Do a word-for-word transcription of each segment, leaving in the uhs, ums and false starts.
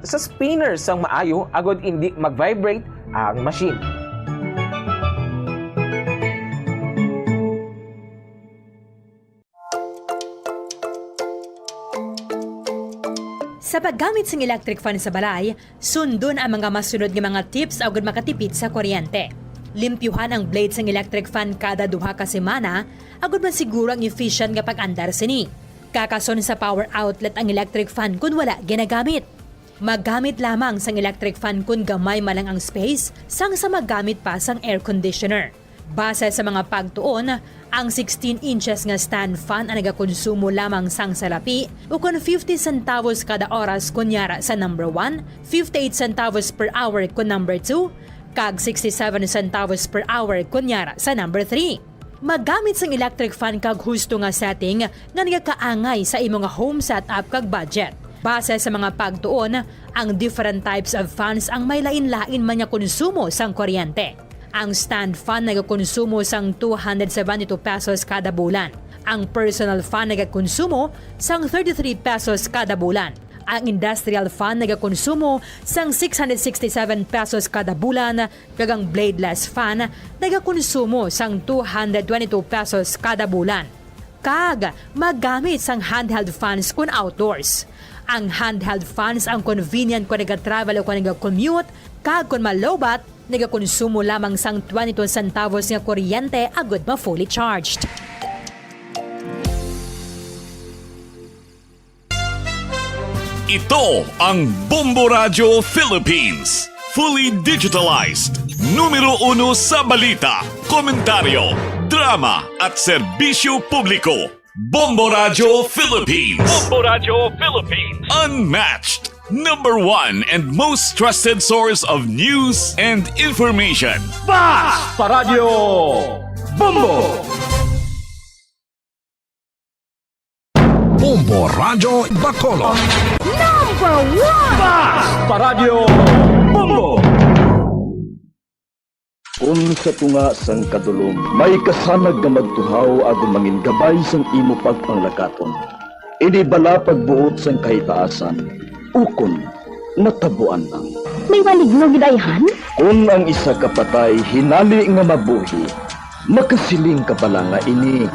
sa spinner sang maayo agod indi mag-vibrate ang machine. Sa paggamit sang electric fan sa balay, sundon ang mga masunod nga mga tips agud makatipid sa kuryente. Limpyuhan ang blade sang electric fan kada duha ka semana agud masiguro ang efficient nga pag-andar sini. Kakason sa power outlet ang electric fan kon wala ginagamit. Maggamit lamang sang electric fan kon gamay man lang ang space sang sa maggamit pa sang air conditioner. Base sa mga pagtuon, ang sixteen inches nga stand fan ang nagakonsumo lamang sang salapi, ukon fifty centavos kada oras kon yara sa number one, fifty-eight centavos per hour kon number two, kag sixty-seven centavos per hour kon yara sa number three. Maggamit sang electric fan kag husto nga setting nga nagakaangay sa imo nga home setup kag budget. Base sa mga pagtuon, ang different types of fans ang may lain-lain man nga konsumo sang kuryente. Ang stand fan nagakonsumo sang two hundred seventy-two pesos kada bulan. Ang personal fan nagakonsumo sang thirty-three pesos kada bulan. Ang industrial fan nagakonsumo sang six hundred sixty-seven pesos kada bulan, kag ang bladeless fan nagakonsumo sang two hundred twenty-two pesos kada bulan. Kag maggamit sang handheld fans kon outdoors. Ang handheld fans ang convenient kon nagatravel o kon nagakommute, kag kon malowbat, nagakonsumo lamang sang twenty-two centavos nga kuryente agud ma-fully charged. Ito ang Bombo Radyo Philippines. Fully digitalized. Numero uno sa balita, komentaryo, drama at serbisyo publiko. Bombo Radyo Philippines. Bombo Radyo Philippines. Unmatched. Number one and most trusted source of news and information. Bas Paradyo Bombo! Bombo Radyo Bacolod. Number one! Bas Paradyo Bombo! Kon sa tunga sang kadulom may kasanag nga magtuhaw agod mangin gabay sang imo pagpanglakaton, ini bala pagbuot sang kahitaasan, ukon natabuan lang. May maligno gid ayhan? Kon ang isa ka patay hinali nga mabuhi, makasiling ka bala nga ini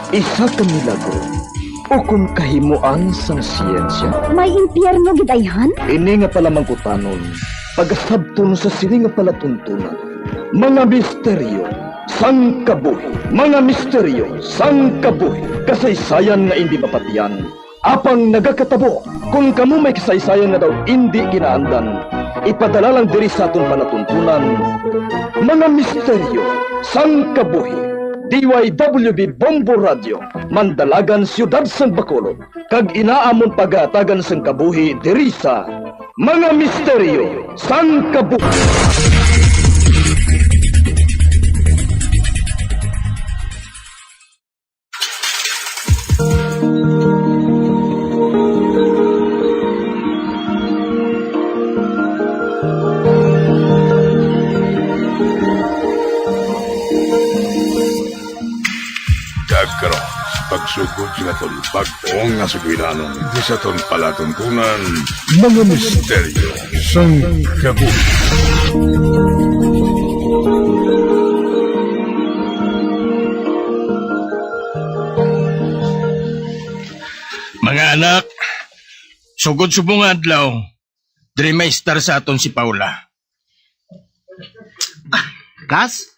isa ka milagro ukon kahimoan sang siyensya? May impyerno gid ayhan? Ini nga palamangkutanon pagasabton sa sini nga palatuntunan. Mga misteryo sang kabuhi. Mga misteryo sang kabuhi. Kasaysayan nga indi mapatiyan, apang nagakatabo. Kon kamo may kasaysayan nga daw indi ginaandan, ipadala lang diri sa aton palatuntunan. Mga misteryo sang kabuhi. D Y W B Bombo Radio, Mandalagan, Siyudad sang Bacolod, kag ina amon pagahatagan sang kabuhi diri sa Mga Misteryo sang Kabuhi. Kag karon, pagsugod sa aton bag-o nga sugilanon, sa aton palatuntunan, mga misteryo sang kabuhi. Mga anak, sugod subong nga adlaw, diri maestar sa aton si Paula. Ah, Kas,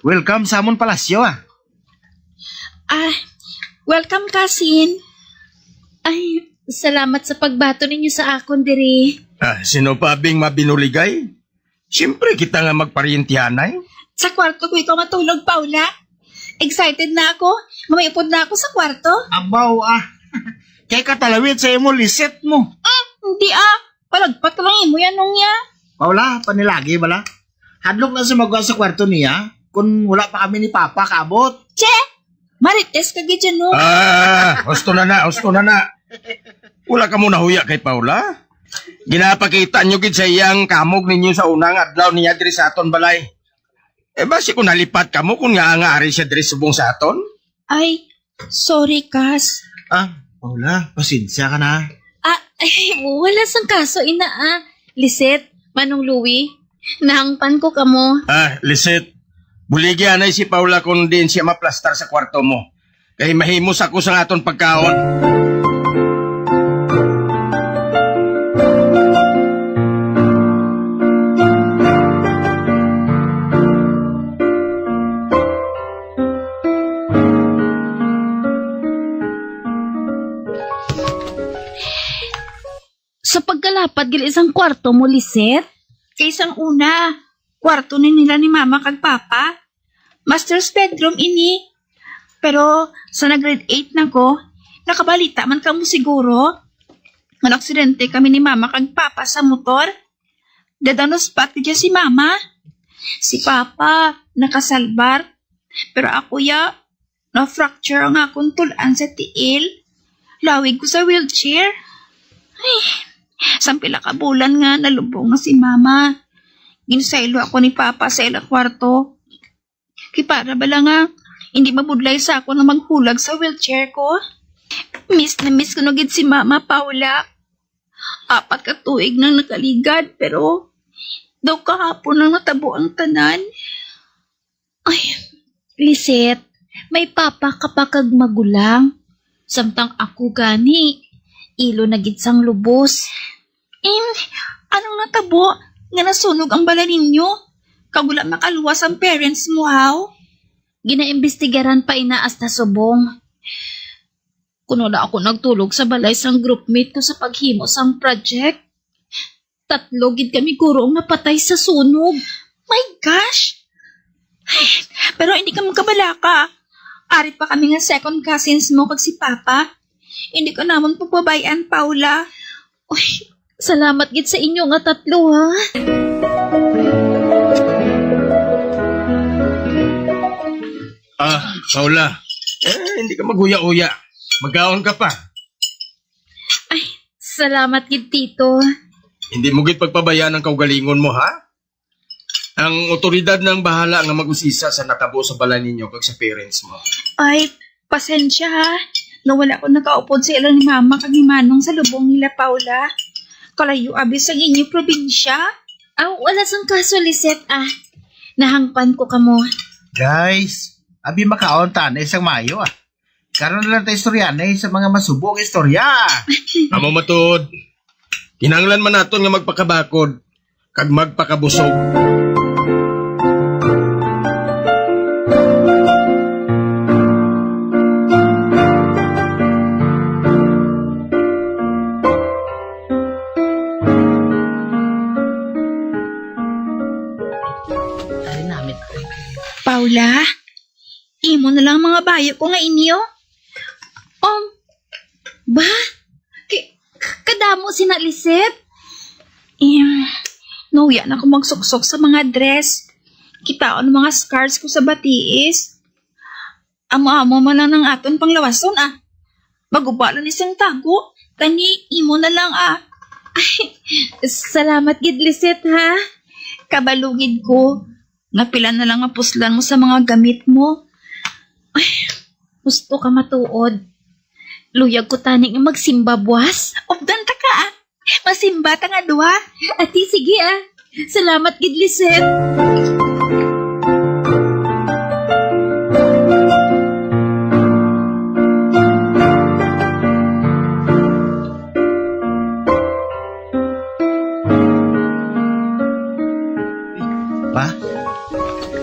welcome sa amon palasyo, ah. Ah, welcome, Kasin. Ay, salamat sa pagbaton ninyo sa akon diri. Ah, sino pa bing mabinuligay? Siyempre kita nga magparyentihanay. Sa kwarto ko ikaw matulog, Paula. Excited na ako. Nga may upod na ako sa kwarto. Abaw, ah. Kay katalawit sa imo lisit mo. Mm, hindi, ah. Palagpat lang imo yan, nung niya. Paula, panilagi bala. Hadlok na sa magwa sa kwarto niya kung wala pa kami ni Papa kaabot. Che! Marites ka gid yan, no? Ah, husto na na, husto na na. Wala ka mo nahuya kay Paula? Ginapakita nyo gid sa iyang kamog ninyo sa unang adlaw niya diri sa aton balay. Eh, basi kung nalipat kamo kung nga nga ari siya diri subong sa aton? Ay, sorry, Kas. Ah, Paula, pasensya ka na. Ah, ay, wala sang kaso, ina, ah. Lisette, Manong Louie, nahangpan ko kamo. Ah, Lisette, buligi anay si Paula kung diin siya maplastar sa kwarto mo. Kay mahimos ako sang aton pagkaon. Sa pagkalapad gali sang kwarto mo, Lisette? Kay sang una, kwarto ni nila ni Mama kag Papa. Master's bedroom ini. Pero sa nag-grade eight na ko, nakabalita man kamo siguro nga naaksidente kami ni Mama kag Papa sa motor. Dad-on the spot gid si Mama. Si Papa nakasalbar, pero ako ya, na-fracture ang akon tul-an sa tiil. Lawig ko sa wheelchair. Ay, sang pila ka bulan nga nalubong na si Mama. Ginsaylo ako ni Papa sa ila kwarto. Kay para bala nga hindi mabudlay sa akon ang maghulag sa wheelchair ko. Miss na miss ko na gid si Mama, Paula. Apat ka tuig nang nakaligad, pero daw kahapon lang natabo ang tanan. Ay, Lisette, may papa ka pa kag magulang. Samtang ako gani, ilo na gid sang lubos. In, anong natabo nga nasunog ang balay ninyo? Kag wala makaluwas ang parents mo, haw? Ginaimbestigaran pa ina hasta subong. Kuno na ako nagtulog sa balay sang groupmate ko sa paghimo sang project. Tatlo gid kami guro ang napatay sa sunog. My gosh! Ay, pero hindi ka magkabalaka. Ari pa kami nga second cousins mo kag si Papa. Hindi ka namon pagpabay-an, Paula. Uy, salamat gid sa inyo nga tatlo, ha? Ah, Paula, eh, hindi ka maghuya-huya. Magkaon ka pa. Ay, salamat gid, Tito. Hindi mo gid pagpabayaan ang kaugalingon mo, ha? Ang otoridad na ang bahala nga mag-usisa sa natabo sa balay ninyo kag sa parents mo. Ay, pasensya ha, nga wala ko nakaupod sa ila ni Mama kag ni Manong sa lubong nila, Paula. Kalayo abi sa inyo probinsya. Aw, wala sang kaso, Lisette, ah. Nahangpan ko kamo. Guys, abi makaon ta na isang mayo, ah. Karon na lang ta istoryanay sa mga masubo nga istorya. Amo matuod. Kinahanglan man naton nga magpakabakod kag magpakabusog. Paula? Imo na lang ang mga bayo ko nga inyo. Um, ba? Ki-, kadamo sina, Lisette? Em, nahuya na ko magsuksok sa mga dress. Kitaon ang mga scars ko sa batiis. Amo-amo man lang ang aton panglawason, ah. Maguba lang ni sang tago. Kani, imo na lang, ah. Ay, salamat gid, Lisette, ha? Kabalo gid ko nga pila na lang mapuslan mo sa mga gamit mo. Ay, husto ka matuod. Luyag ko tani nga magsimba buwas. Updan ta ka, ah. Masimba ta nga duha. Ati, sige, ah. Salamat gid, Lisette. Pa,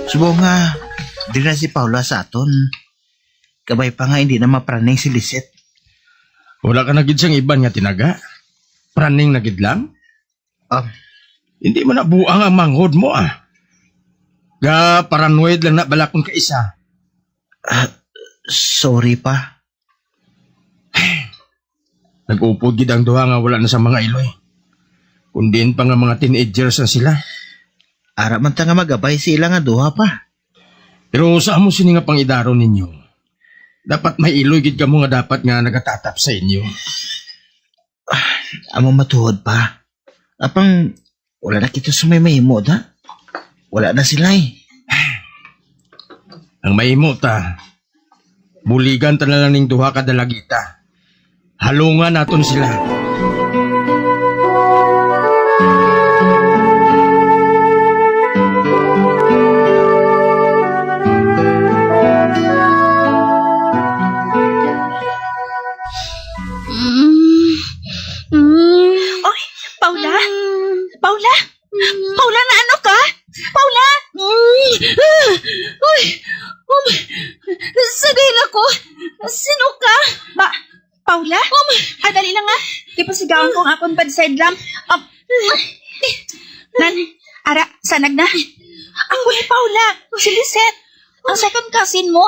subong nga, di na si Paula sa aton. Kabay pa nga hindi na mapraning si Lisette. Wala ka na gid sang iban nga tinaga? Praning na gid lang? Ah. Hindi man na buang ang manghod mo, ah. Ga paranoid lang na bala kung kaisa. Ah, sorry pa. Nag-upod gid ang duha nga wala na sa mga iloy. Kung diin pa nga mga teenagers na sila. Ara man ta nga magabay sa ila nga duha pa. Pero sa amo sini nga pangidaron ninyo, dapat may iloy gid kamo nga dapat nga nagatatap sa inyo. Ah, amo matuod pa. Apang wala na kita sa may mahimo, da? Wala na sila, eh. Ang mahimo ta, buligan ta na lang ning duha ka dalagita. Halungan naton sila. Paula? Paula, naano ka? Paula? Mm. Ah. Uy. Um. Sagay na ko. Sino ka? Ba, Paula? Um. Ah, dali lang, ha. Di pa sigawan ko ang akon bedside lamp. Um. Nan, ara, sanag na. Ako ni Paula, si Lisette. Ang second cousin mo.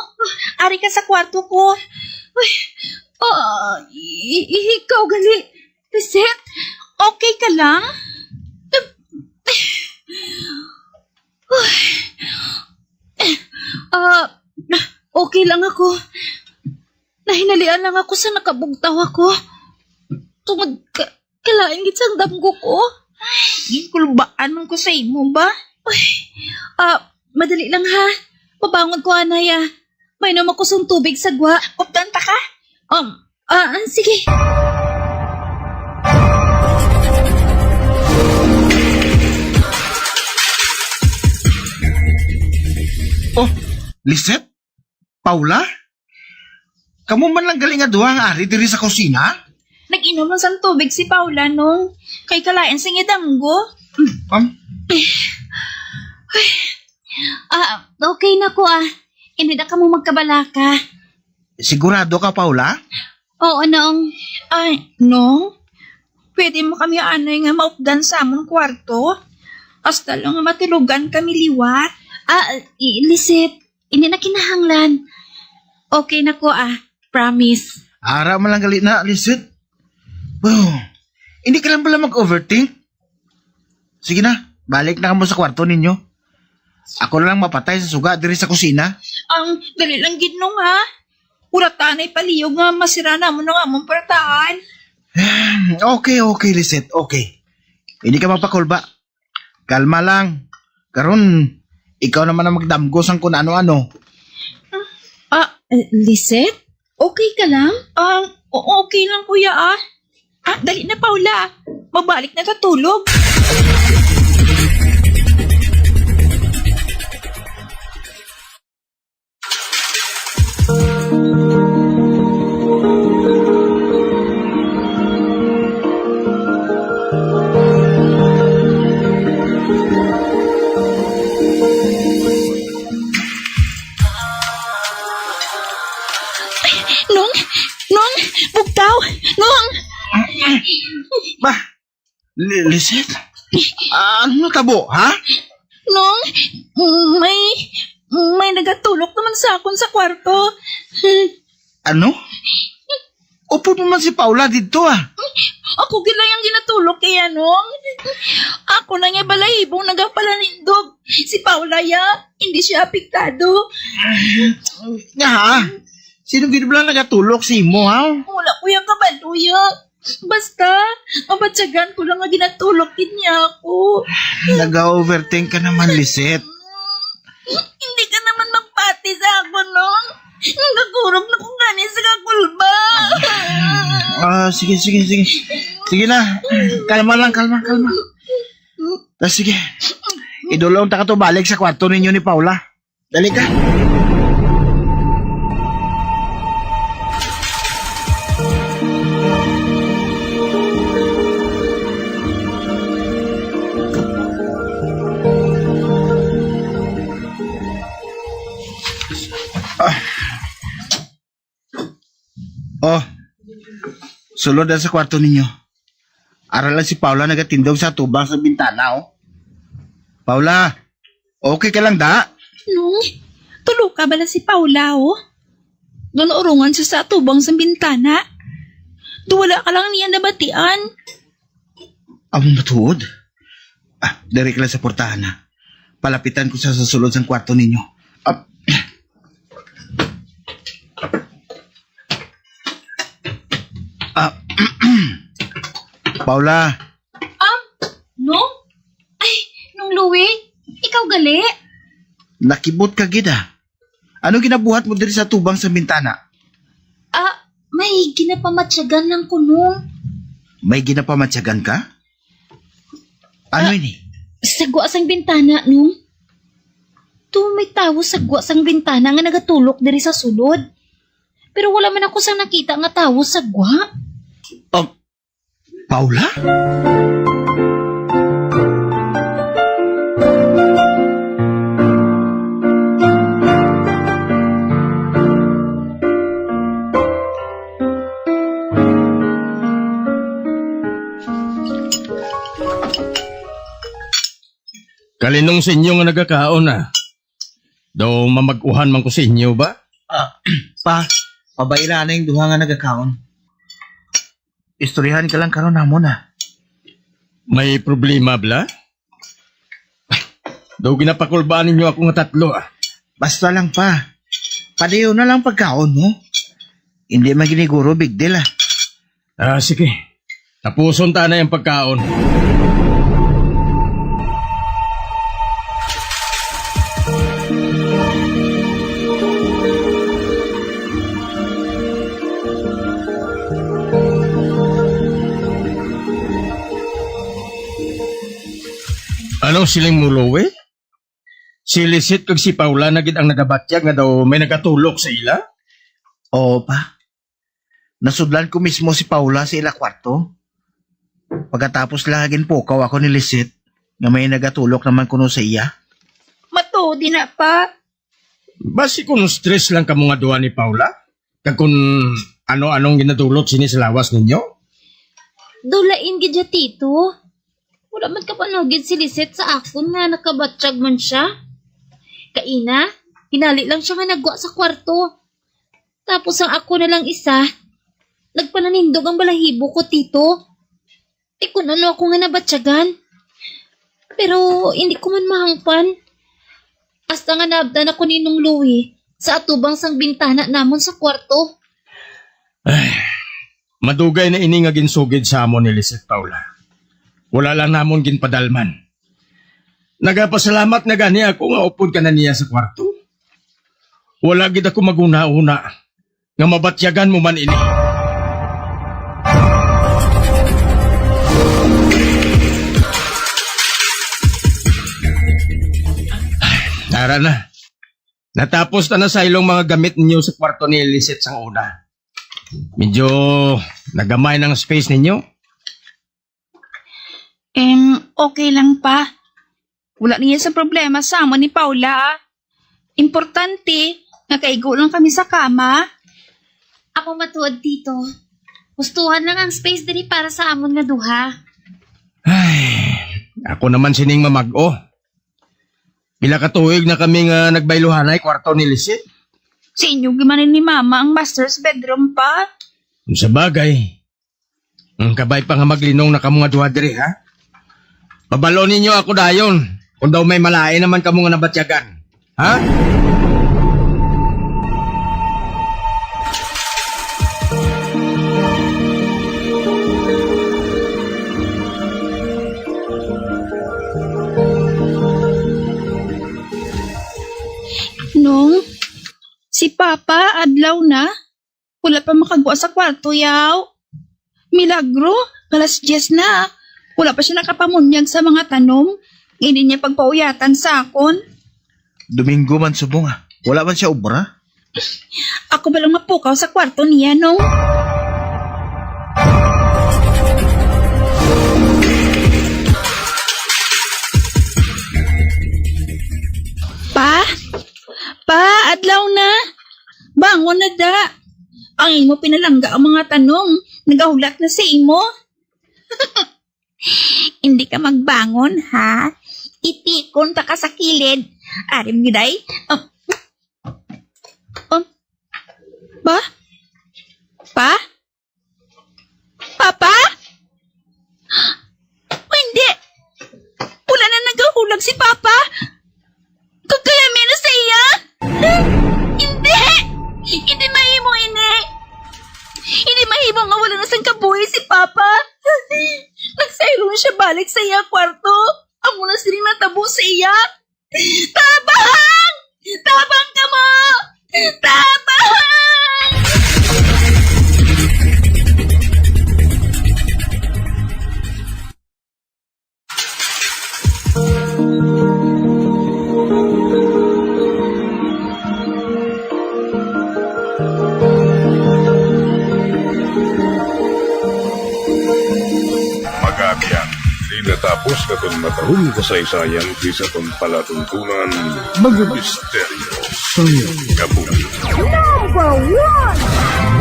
Ari ka sa kwarto ko. Uy. Ah, i-, i-, ikaw gali. Lisette, okay ka lang? Ah, okay lang ako. Nahinalian lang ako sa nakabugtaw ako. Tungod ka, kalain gid sang damgo ko. Ay, ginkulbaan man ko sa imo ba? Uy, ah, madali lang ha. Mabangon ko anay ah. Mainom ako sang tubig sa gwa. Updan ta ka? Um, ah, ah, sige. Oh, Lisette? Paula? Kamo man lang gali nga duha ang ari diri sa kusina? Nag-inom lang sang tubig si Paula, Nong. Kay kalain sang iya damgo. Um, Ah, okay na ko, ah. Hindi na kamo magkabalaka. Sigurado ka, Paula? Oo, Nong. Ay, Nong? Pwede mo kami anay nga maupdan sa amon kwarto? Hasta lang nga matulogan kami liwat. Ah, i-, Lisette, hindi na kinahanglan. Okay na ko, ah. Promise. Ara man lang gali na, Lisette. Wow. Hindi ka lang pala mag-overthink. Sige na, balik na kamo sa kwarto ninyo. Ako na lang mapatay sa suga diri sa kusina. Ang dali lang gid, Nong, ha? Wala ta anay palihog nga masira namon ang among purtahan. Okay, okay, Lisette, okay. Hindi ka magpakulba. Kalma lang. Karon, ikaw naman ang magdamgo sang kun ano-ano. Ah, eh, Lisette? Okay ka lang? Ah, o-, okay lang, kuya, ah. Ah, dali na, Paula. Mabalik na ta tulog. Nong, Nong, bugtaw, Nong. Ba, Li-, Lisette? Ah, ano natabo, ha? Nong, may, may nagatulok naman sa akon sa kwarto. Ano? Upod mo man si Paula didto, ah. Ako gid lang ang ginatulok kay Nong. Ako na nga balahibong nagapalanindog. Si Paula ya, hindi siya apektado. Nga, ha? Sino gid bala nagatulok sa imo, ha? Wala ko yang kabalo ya. Basta, mabatyagan ko lang nga ginatulok gid niya ako. Nag-overthink ka naman, Lisette. Hindi ka naman magpati sa ako, Nong. Nagakurog na ko gani sa kakulba. Ah, sige, sige, sige. Sige na. Kalma lang, kalma, kalma. Ah, sige. Idulong ta ka to balik sa kwarto ninyo ni Paula. Dali ka. Ah. Oh, sulod na sa kwarto ninyo. Ara lang si Paula nagatindog sa tubang sa bintana, oh. Paula, okay ka lang, da? Nong, tuloka bala si Paula, oh. Ganuurungan siya sa atubang sa bintana. Do wala ka lang niya nabatian. Amo matuod? Ah, diri ka lang sa portahan, ha. Palapitan ko sa, sa sulod sang kwarto ninyo. Ah. Ah, Paula. Ah, Nong? Ay, Nong Louie, ikaw gali? Nakibot ka gid, ah. Ano ginabuhat mo diri sa tubang sa bintana? Ah, may ginapamatyagan lang ko, Nong. May ginapamatyagan ka? Ano Ah, ini? Sa gwa sang bintana, Nong. To may tawo sa gwa sang bintana nga nagatulok diri sa sulod. Pero wala man ako sang nakita nga tawo sa gwa. Um, Paula? Kalinong sa inyo nga nagakaon, ah. Daw mamag-uhan man ko sa inyo ba? Ah, pa, pabayra na yung duha nga nagakaon. Istoryahan ka lang karon namon, ah. May problema, bala? Daw ginapakulbaan ninyo ako nga tatlo, ah. Basta lang, pa. Padayon na lang pagkaon mo. Hindi man giniguro big deal, ah. Ah, sige. Tapuson ta na yung pagkaon. Ano siling mo, Louie? Si Lisette kag si Paula na gid ang nagabatyag nga daw may nagatulok sa ila? Oo, pa. Nasudlan ko mismo si Paula sa ila kwarto. Pagkatapos lang, ginpukaw ako ni Lisette nga may nagatulok naman kuno sa iya. Matuod na, pa. Basi kung stress lang kamo nga duha ni Paula, kag kung ano-anong ginadulot sini sa lawas ninyo? Dulain gid siya, Tito. Wala man kapanugid si Lisette sa akon nga nakabatyag man siya. Kaina, hinali lang siya nga nagwa sa kwarto. Tapos ang ako na lang isa, nagpananindog ang balahibo ko, Tito. Ti kun ano ako nga nabatyagan. Pero hindi ko man mahangpan. Hasta nga naabtan ako ni Nong Louie sa atubang sang bintana namon sa kwarto. Ay, madugay na ini nga ginsugid sa amon ni Lisette, Paula. Wala lang namon ginpadalman. Nagapasalamat na gani ako nga upod ka na niya sa kwarto. Wala gid ako maghuna-huna nga mabatyagan mo man ini. Tara na. Natapos na na sa ilong mga gamit ninyo sa kwarto ni Lisette sang una. Medyo nagamay ng space ninyo. Em, okay lang, pa. Wala niya sa problema sa amo ni Paula, ah. Importante, nakaigo lang kami sa kama. Amo matuod, Tito. Gustuhan lang ang space diri para sa amon nga duha. Ay, ako naman sining mamag-o. Pila ka tuig na kami nga nagbayluhanay kwarto ni Lisette. Sa inyo gimanin ni Mama ang master's bedroom, pa? Sa bagay, ang kabay pa nga maglinong na kamo nga duha diri, ha? Pabalo ninyo ako dayon kung daw may malain naman kamo nga nabatyagan. Ha? Nong, si Papa adlaw na? Wala pa makagwa sa kwarto, yaw. Milagro, alas diyes na. Wala pa siya nakapamunyag sa mga tanom. Hindi niya pagpauyatan sa akon. Domingo man subong, ah. Wala man siya obra. Ako ba lang mapukaw sa kwarto niya, no? Pa? Pa, adlaw na. Bangon na, da. Ang imo pinalangga ang mga tanom, nagahulat na sa imo. Hindi ka magbangon, ha? Itikon ta ka sa kilid. Arim, giday. Um, um, pa? Pa? Papa? Hindi. Wala na nagahulag si Papa. Kagayami na sa iya. Hindi. Hindi mahimo ini. Hindi mahimo nga wala na sang kabuhi si Papa. Nagsaylo na siya balik sa iya kwarto. Amo na sini natabo sa iya. Tabang! Tabang kamo! Tabang! Mga abyan, di natapos naton matarong kasaysayan, di sa ton palatuntunan, mga misteryo sa kabuhi. Number one!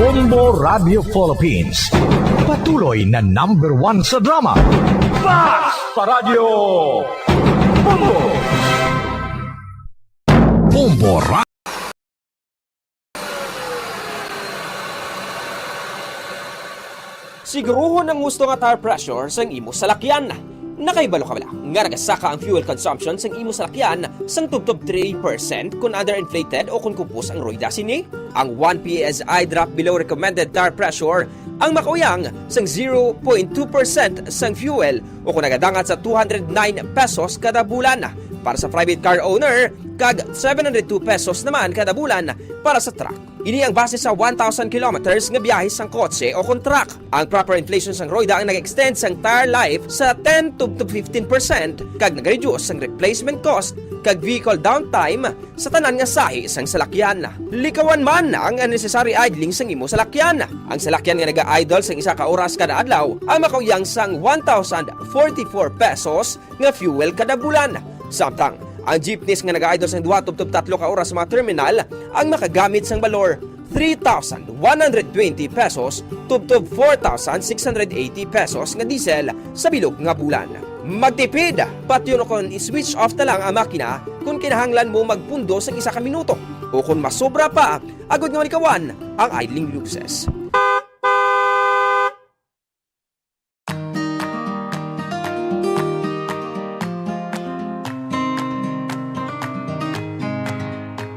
Bombo Radio Philippines, patuloy na number one sa drama. Basta Radyo! Bombo! Bombo Ra- Siguruhon ang husto nga tire pressure sang imo salakyan. Nakahibalo ka bala nga nagasaka ang fuel consumption sang imo salakyan sang tubtob three percent kon underinflated o kon kupos ang rueda sini? Ang one P S I drop below recommended tire pressure ang makauyang sang zero point two percent sang fuel o kon nagadangat sa two hundred nine pesos kada bulan para sa private car owner kag seven hundred two pesos naman kada bulan para sa truck. Ini ang base sa one thousand kilometers nga biyahe sang kotse o kon truck. Ang proper inflation sang rueda ang nag-extend sang tire life sa ten to fifteen percent kag nag-reduce sang replacement cost kag vehicle downtime sa tanan nga sahi sang salakyan. Likawan man ang unnecessary idling sang imo salakyan. Ang salakyan nga naga-idle sang isa ka oras kada adlaw ang makauyang sang one thousand forty-four pesos nga fuel kada bulan. Samtang, ang jeepneys nga nagaidol sang duha tubtob tatlo ka oras sa mga terminal ang makagamit sang balor three thousand one hundred twenty pesos tubtob four thousand six hundred eighty pesos nga diesel sa bilog nga bulan. Magtipid! Patyon o kon i-switch off na lang ang makina kung kinahanglan mo magpundo sa isa ka minuto o kung masobra pa, agod nga malikawan ang idling luces.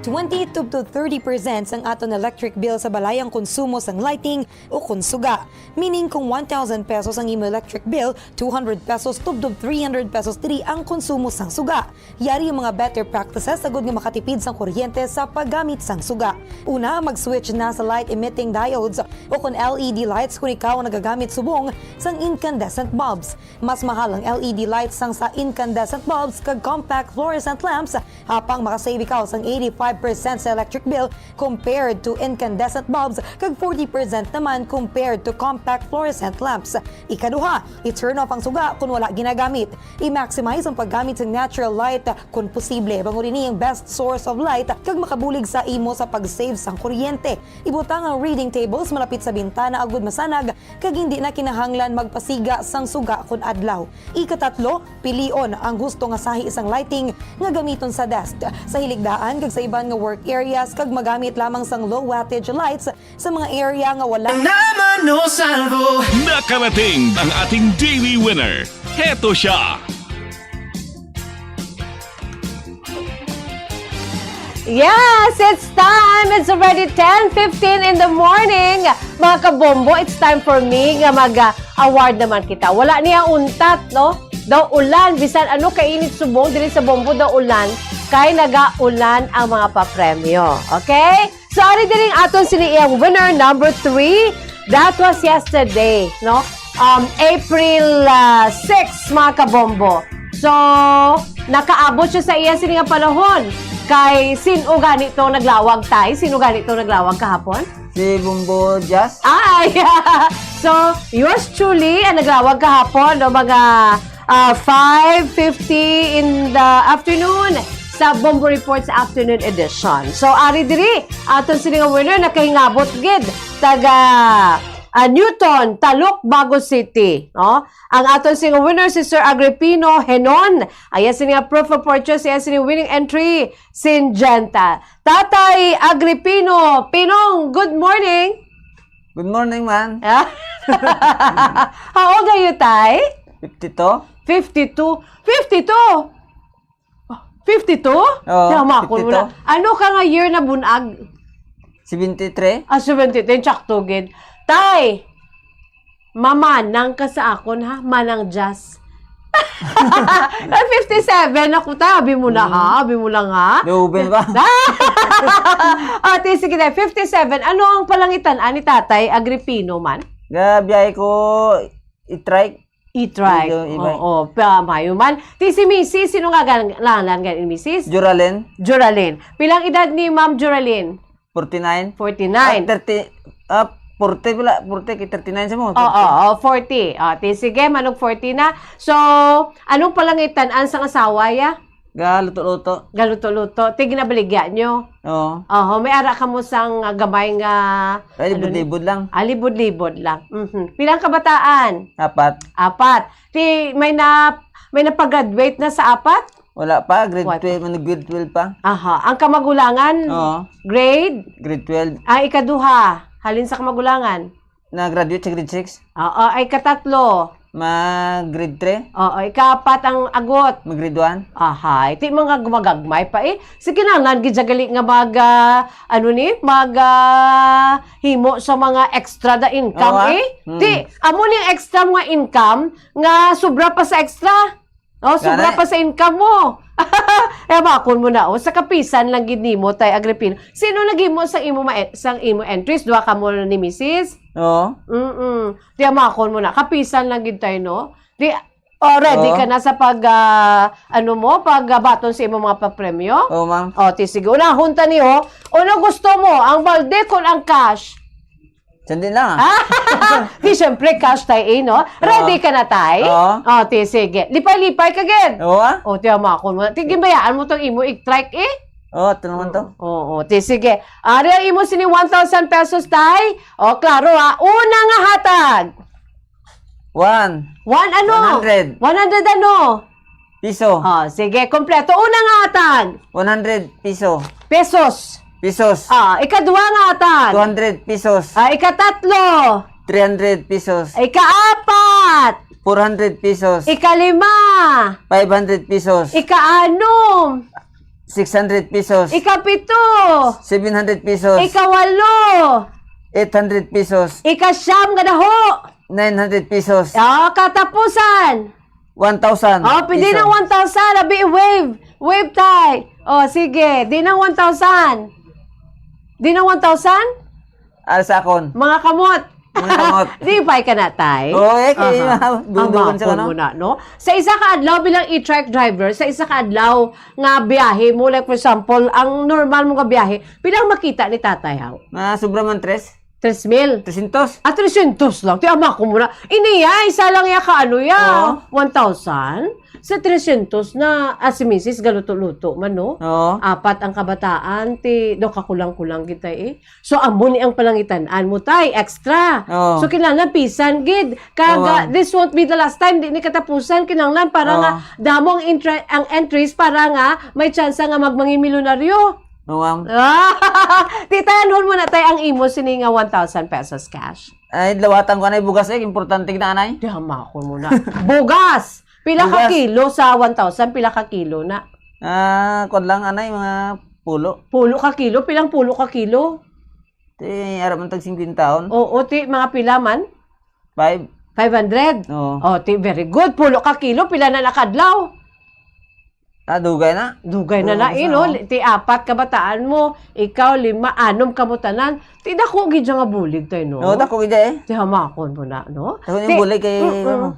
Twenty to thirty percent sang aton electric bill sa balay ang konsumo sang lighting o kon suga. Meaning, kung one thousand pesos ang imo electric bill, two hundred pesos tubtob three hundred pesos diri ang konsumo sang suga. Yari ang mga better practices agud nga makatipid sang kuryente sa paggamit sang suga. Una, mag-switch na sa light-emitting diodes o kon L E D lights kon ikaw ang nagagamit subong sang incandescent bulbs. Mas mahal ang L E D lights sang sa incandescent bulbs kag compact fluorescent lamps, apang makasave ikaw sang eighty-five percent sa electric bill compared to incandescent bulbs kag forty percent naman compared to compact fluorescent lamps. Ikaduha, i-turn off ang suga kon wala ginagamit. I-maximize ang paggamit sa natural light kon posible, bangod ini ang best source of light kag makabulig sa imo sa pag-save sang kuryente. Ibutang ang reading tables malapit sa bintana agud masanag kag hindi na kinahanglan magpasiga sang suga kon adlaw. Ikatatlo, pilion ang husto nga sahi sang lighting nga gamiton sa desk, sa hiligdaan kag sa iban nga work areas kag magamit lamang sang low wattage lights sa mga area nga wala. Naman no salvo. Nakarating ang ating daily winner. Heto siya. Yes, it's time. It's already ten fifteen in the morning. Mga kabombo, it's time for me nga mag-award naman kita. Wala niya untat, no? Daw ulan, bisan ano kainit subong, dili sa bombo daw ulan, kay nagaulan ang mga papremyo. Okay? So, ari diri ang aton sini iyang winner number three. That was yesterday, no? Um, April ah, six, mga kabombo. So, nakaabot siya sa iya sini nga panahon. Kay sin-o gani to naglawag, Tay? Sin-o gani to naglawag kahapon? Si Bombo Jazz. Ay! So, yours truly ang naglawag kahapon, no, mga ah, five fifty in the afternoon sa Bombo Reports Afternoon Edition. So, ari diri, aton sini nga winner, nakahingabot gid, taga ah, Newton, Taluk, Bago City. No? Ang aton sini nga winner, si Sir Agripino Henon. Ayan sini nga proof of purchase, ayan sini winning entry, Syngenta. Tatay Agripino, Pinong, good morning. Good morning, man. How old are you, Tay? Fifty-two. Fifty-two. Fifty-two? Fifty-two? Oo, Tama ko fifty-two. Muna. Ano ka nga year na bunag? Seventy-three. Ah, seventy-three. Tsakto, gid. Tay, mamanang ka sa akon, ha? Manang Jazz. Ay, fifty-seven ako, ta. Abi mo na, ha? Abi mo lang, ha? Luben ba? Ate, sige na. Fifty-seven. Ano ang palangitan ani Tatay Agripino man? Gabiyahe ko i-trike. I-trike. Oo, pa, mayo man. Ti si Missus, sino nga gan-, ngalan gan ni Missus? Juralin. Juralin. Pilang edad ni Ma'am Juralin? Forty-nine. Forty-nine. Ah, thirty, ah, forty pala, forty kay thirty-nine sa mo. Oo, oo, forty. Ah, ti sige, manog forty na. So, anong palangitan-an sang asawa, ya? Galuto-luto. Galuto-luto. Ti ginabaligya nyo? Oo. Oho, may ara ka mo sang ah, gamay nga Ay, ano ni- libod-libod lang. Ah, libod-libod lang. Mhm. Pilang kabataan? Apat. Apat. Ti may na may napagraduate na sa apat? Wala pa, grade Wala pa. twelve, ano, grade twelve pa. Aha, ang kamagulangan, Oo, grade? grade twelve. Ah, ikaduha, halin sa kamagulangan? Na-graduate sa grade six. Oo, ay katatlo. Mag-grade three. Oo, ikapat ang agot. Mag-grade one. Ahay, ti mga gumagagmay pa eh. Sige na, nan gid siya gali nga mag, ah, ano ni, mag, ah, himo sa mga extra na income Oo, ah. eh. Hmm. Ti, amo ni extra mga income nga sobra pa sa extra. Oh, sobra Gani. pa sa income mo. Eh, bakon mo na, oh. Sa kapisan lang gid nimo, Tay Agripino. Sino naghimo sa imo ma-, sang imo entries? Duha ka mo ni misis? Oo. Mm-mm. Di amakon mo na. Kapisan lang gid tayo, no? Di, oh, ready Oo. ka na sa pag, ah, ano mo, pag, ah, baton sa imo mga papremyo? Oo, ma'am. Oh, ti, sige. Unahon ta ni, oh. Ano gusto mo? Ang balde kun ang cash? Sandi na. Ah, di, syempre, cash, Tay, eh, no? Ready Oo. ka na, Tay? Oo. Oh, ti, sige. Lipay-lipay ka, gid. Oo, ah. Oh, ti, amakon mo. Ti, ginbayaan mo tong imo i-trike, eh. Oo, ito naman to. Oo, ti, sige. Ari ang imo sini one thousand pesos, Tay. Oh, klaro, ha. Una nga hatag. One. One ano? One hundred. One hundred ano? Piso. Oh, sige, kompleto. Una nga hatag. One hundred piso. Pesos. Pesos. Ah, ikadua nga hatag. Two hundred pesos. Ah, ikatatlo. Three hundred pesos. Ikaapat. Four hundred pesos. Ikalima. Five hundred pesos. Ikaanom. Six hundred pesos. Ikapito. Seven hundred pesos. Ikawalo. Eight hundred pesos. Ikasyam nga daho. Nine hundred pesos. Ah, katapusan. One thousand Oh, pwede pesos. na one thousand. Abi, wave. Wave, Tay. Oh, sige. Di na one thousand. Di na one thousand? Al sa akon. Mga kamot. Mga kamot. Di pa ka na, Tay? Oo, eh, kay Aha. dudugan sa Amapon ano? mo na, no? Sa isa ka adlaw bilang e-trike driver, sa isa ka adlaw nga biyahe mo, like for example, ang normal mo nga biyahe, pila ang makita ni Tatay, haw? Na sobra man tres. Tres mil? Tresyentos. Ah, tresyentos lang. Ti, ama ko muna. Ini ya, isa lang ya ka ano ya. Oo. One thousand? Sa tresyentos na, ah, si misis galuto-luto man, no? Oo. Apat ang kabataan, ti, do kakulang-kulang kita eh. So, amo ni ang palangitan-an mo, Tay, extra. Oo. So, kinahanglan pisan gid. Kag, Oo. ah, this won't be the last time, di ni katapusan, kinahanglan para Oo. nga damo ang intra-, ang entries para nga may tsansa nga magmangin milyonaryo. Oo, ma'am. Ah, ti, Tay, anhon mo na, Tay, ang imo sini nga one thousand pesos cash. Ay, lawatan ko na yung bugas eh. Importante na, anay. Di, hamakon mo na. Bugas! Pila ka Bugas. kilo sa one thousand? Pila ka kilo na? Ah, kwan lang, anay, mga pulo. Pulo ka kilo? Pilang pulo ka kilo? Ti, ara man tag singkwenta on. Oo, ti, mga pila man? Five. Five hundred? Oo. Oh, ti, very good. Pulo ka kilo, pila na nakadlaw? Ah, dugay na. Dugay na Oo, na, eh, isa, no? oh. Ti, apat ka bataan mo, ikaw, lima, anom ka mo tanan. Ti, dako gid siya nga bulig tayo, no? Oo, dako gid eh. Ti, hamakon mo na, no? Dako yung Ti, bulig kay, mm-mm. ano,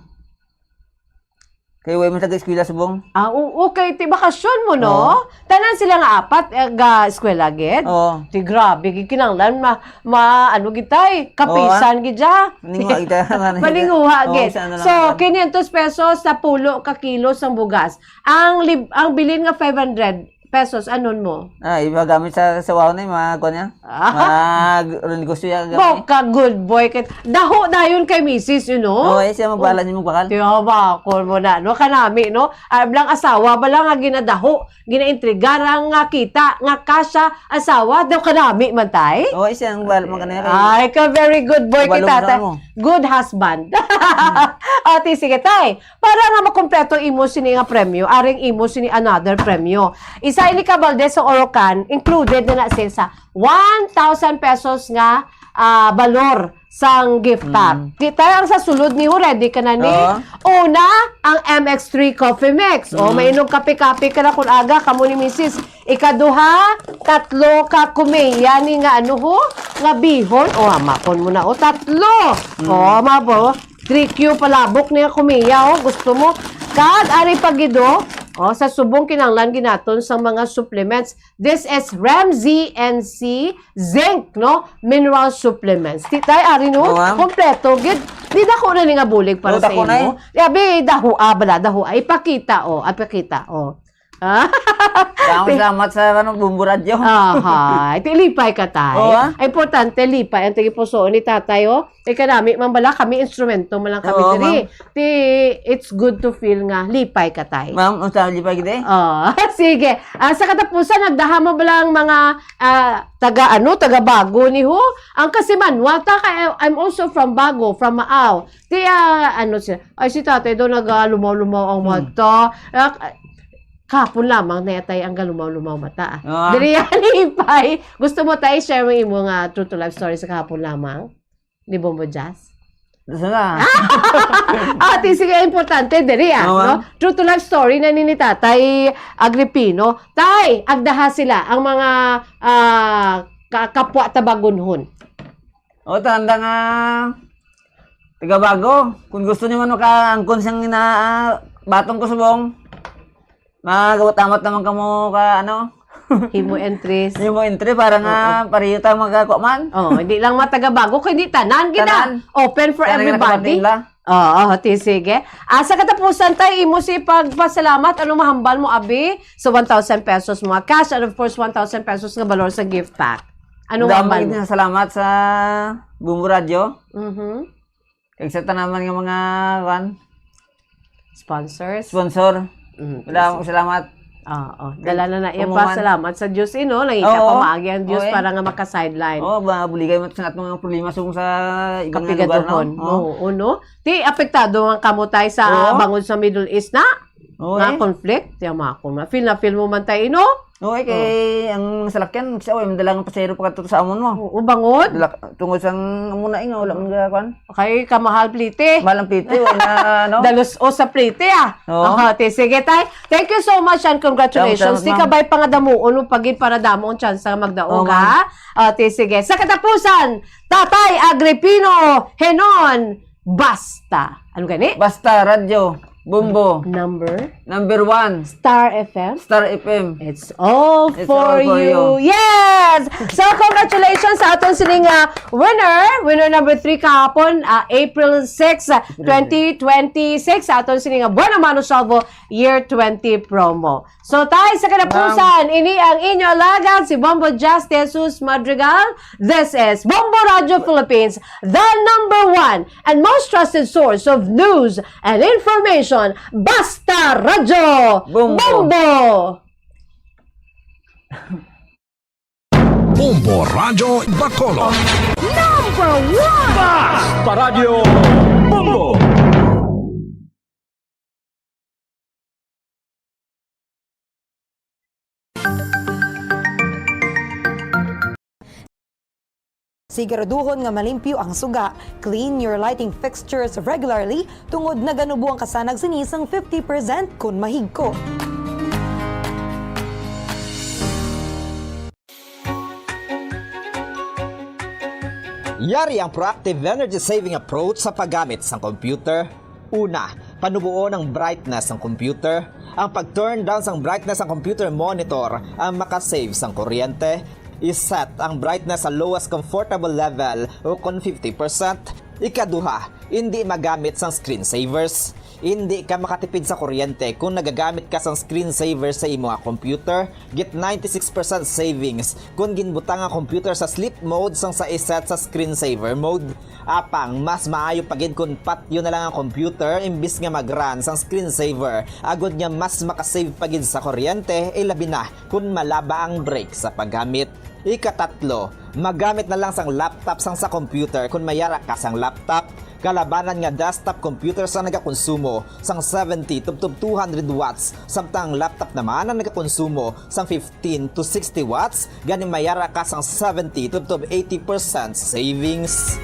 kay way mo taga-eskwela subong. Ah, oo, kay ti bakasyon mo, no? Oo. Tanan sila nga apat, eh, ga-eskwela gid? Oo. Ti, grabe, gid kinanglan, ma-, ma-, ano gid tay, kapisan Oo, ah. gid siya. Maninguha gid tayo, ano, Maninguha Oo, gid. isa na lang So, yan. quinientos pesos sa pulo ka kilo sang bugas. Ang lib-, ang bilin nga five hundred pesos, anon mo? Ah, iba gamit sa, sa waw na yung mga, kuwan niya? Ah. Mga g-, negosyo yan, gamit. Boka, good boy. Kay, daho dayon kay misis, you know? Oo, eh, siya magbahala Oh. niya magbakal. Tiyo, bakol mo na, no? Kanami, no? Ah, blang asawa ba lang nga ginadaho, ginaintriga ra nga kita, nga kasya, asawa, daw kanami man, tay? Oo, eh, siya ang bahala, magkano yan, kay Ay, ka very good boy Kabalo kita, mo tay. mo. Good husband. Hmm. Ate, sige, tay. Para nga makompleto imo sini nga premyo, aring imo sini another premyo. Isa ini ka balde sa Orocan, included na na siya sa one thousand pesos nga, ah, balor sang gift card. Mm. Kita ang sa sulod ni, ready ka na ni? Oo. Una, ang M X three Coffee Mix. O, Mm. mainom kape-kape ka na kung aga, kamo ni misis. Ikaduha, tatlo ka kumeya ni nga ano ho, nga bihon. O, hamakon mo na. O, tatlo. Mm. O, mabo. Three Q palabok niya kumiya, oh. Gusto mo? Kag ari pa gid, oh. Oh, sa subong kinahanglan ginaton sang mga supplements. This is Ramsey and C zinc, no? Mineral supplements. Ti tay ari, no? Oh, wow. Kompleto gid. Di dako na ni nga bulig para Oh, sa dako na imo. eh. Abi, dahua bala, dahua. Ipakita, oh. Ipakita, oh. Ah? Salamat, salamat sa, ano, Bumbo Radyo. Aha, iti lipay ka, tay. Oo, ah. Ay, importante, lipay ang tagipusoon ni tatay, oh. Kay kanami man bala, kami instrumento man lang kami Oo, diri. ma'am. Ti, it's good to feel nga lipay ka, tay. Ma'am, unsa ang lipay gid, eh? Oh, sige. Ah, sa katapusan, nagdaha mo bala ang mga, ah, taga, ano, taga Bago ni ho? Ang kasi manual ta, kay I'm also from Bago, from Maaw. Ti, ah, ano siya? Ay, si tatay daw nagalumaw-lumaw ang Hmm. mata. Ah, kahapon lamang na yatay ang galumaw-lumaw mata, ah. Ah. Diri yan, Ipay. Gusto mo, tay, share mo imo nga true to life story sa kahapon lamang? Ni Bombo Jazz? Gusto na. Ah, ti, sige, importante, diri, ah, Oo, no? ah. True to life story na ni, ni Tatay Agripino. Tay, agdaha sila, ang mga, ah, ka-, kapwa tabagunhon. O, tanda nga, taga Bago. Kung gusto niyo man makaangkon siyang ina-, ah, batong kusubong, magawat-amot naman kamo ka, ano? Himo entries. Himo entry para nga Oo. pareho ta magkakuha man. Oh, hindi lang mga taga Bago, kundi tanan gid na. Tanan. Open for Tanan gid na everybody. kapatid nila. Oo, ti, sige. Ah, sa katapusan, tay, imo si pagpasalamat, ano mahambal mo, abi? So, one thousand pesos mga cash, and of course, one thousand pesos nga balor sa gift pack. Ano Damo mahambal gid mo? nga salamat sa Bumbo Radyo. Mhm. Kag sa tanaman nga mga, kuwan, Sponsors? sponsor. Mm, Wala akong salamat. Oo. Dala na na iya Kung pa, man. salamat sa Diyos, eh, no? Nangita Oo. pa maagi ang Diyos Oo, eh. para nga maka-sideline. Oo, ba, buligay mo sa natin mga problema sa, sa ibang lugar, no? Kapigaduhon. Oo. Oo, no? Ti, apektado nga kamo, tay, sa Oo. bangod sa Middle East na? Oo, Nga eh. conflict? Tiyan mo ako na. Feel na feel mo man, tay, no? Oo, eh, kay Oo. ang salakyan, sa, oh, madala nga pasahero pa kadto sa amon mo. Oo, bangod. Dala, tungod sa amo na, eh, nga wala man ga, kuwan. Kay kamahal plite. Mahal ang plite, wala na, ano? Dalos o sa plite, ah. Oo. Aha, ti, sige, tay. Thank you so much and congratulations. Salamat, salamat, Ti, ma'am. kabay pa nga damuon mo pagid para damo ang tsansa nga magdaog, Oo, ma'am. ha? Ah, ti, sige. Sa katapusan, Tatay Agripino Henon, basta. Ano gani? Basta, radyo, Bombo. Number? Number one. Star F M? Star F M. It's all It's for all for you. you. Yes! So, congratulations sa aton sining, ah, winner. Winner number three kahapon, ah, April six, ah, April six. twenty twenty-six. Sa aton sining, ah, Buena Mano Salvo Year twenty promo. So, tay, sa katapusan, Ma'am. ini ang inyo alagad, si Bombo Jazz De Jesus Madrigal. This is Bombo Radio Philippines, the number one and most trusted source of news and information. Basta Radyo Bombo. Bombo! Bombo Radyo Bacolod. Number one! Basta Radyo Bombo! Siguraduhon nga malimpyo ang suga. Clean your lighting fixtures regularly tungod naganubo ang kasanag sini sang fifty percent kon mahigko. Yari ang proactive energy saving approach sa paggamit sang computer. Una, panuboon ang brightness sang computer. Ang pag-turn down sang brightness sang computer monitor ang makasave sang kuryente. I-set ang brightness sa lowest comfortable level o kon fifty percent. Ikaduha, indi magamit sang screensavers. Indi ka makatipid sa kuryente kon nagagamit ka sang screensaver sa imo nga computer. Get ninety-six percent savings kon ginbutang ang computer sa sleep mode sang sa i-set sa screensaver mode. Apang mas maayo pa gid kon patyon na lang ang computer imbis nga mag-run sang screensaver, agod nga mas makasave pa gid sa kuryente, ilabi na kon malaba ang break sa paggamit. Ikatatlo, magamit na lang sang laptop sang sa computer kon may ara ka sang laptop. Kalabanan nga desktop computer sang nagakonsumo sang seventy tubtob two hundred watts, samtang ang laptop naman ang nagakonsumo sang fifteen to sixty watts, gani may ara ka sang seventy tubtob eighty percent savings.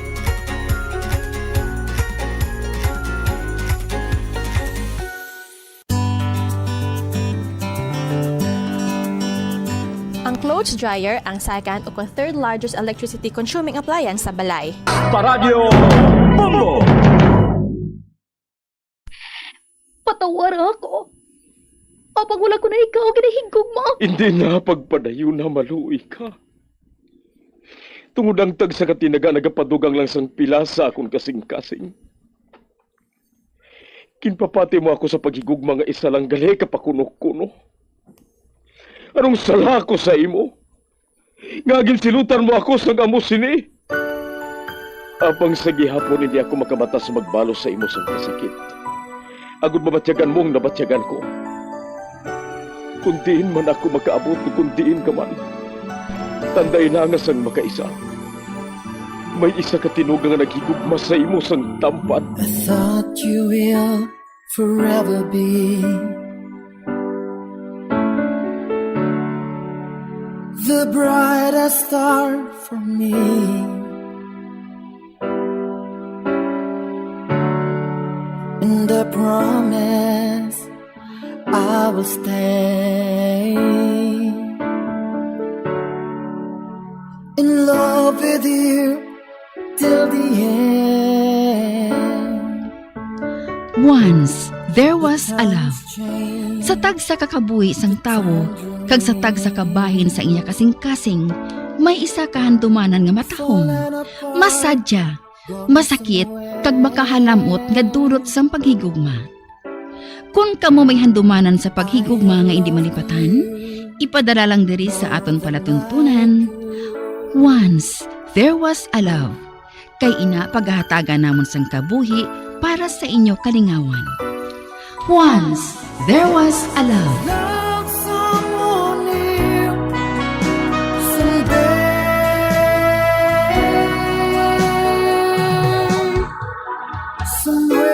Ang clothes dryer ang second o kon third largest electricity consuming appliance sa balay. Paradyo Bombo! Patawara ako. Apang wala ko na ikaw ginahigugma. Hindi na pagpadayon na maluoy ka. Tungod ang tagsa ka tinaga nagapadugang lang sang pila sa akon kasing-kasing. Ginpapati mo ako sa paghigugma nga isa lang gali ka pakuno-kuno. Anong sala ko sa imo, nga ginsilutan mo ako sang amo sini? Apang sa gihapon hindi ako makabata sa magbalos sa imo sang kasakit, agod mabatyagan mo ang nabatyagan ko. Kung diin man ako makaabot, o kung diin ka man, tandai na nga sang makaisa, may isa ka tinuga nga naghigugma sa imo sang tampad. I thought you will forever be the brightest star for me. And I promise I will stay in love with you till the end. Once there was a love. Sa tagsa ka kabuhi sang tawo kag sa tagsa ka bahin sa iya kasingkasing, may isa ka handumanan nga matahom, masadya, masakit, kag makahalamot nga dulot sang paghigugma. Kon kamo may handumanan sa paghigugma nga indi malipatan, ipadala lang diri sa aton palatuntunan. Once there was a love. Kay ina pagahatagan namon sang kabuhi para sa inyo kalingawan. Once there was a love. Love someone new someday, somewhere.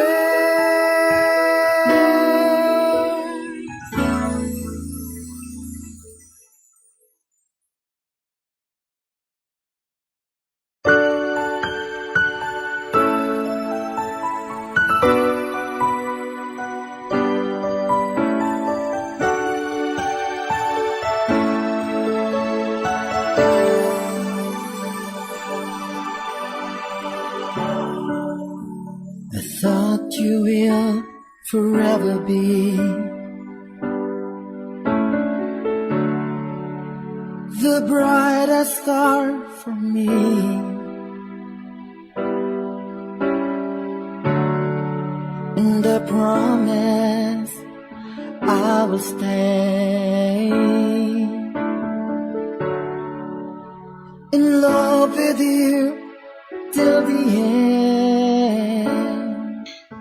I thought you will forever be the brightest star for me. And I promise I will stay in love with you till the end.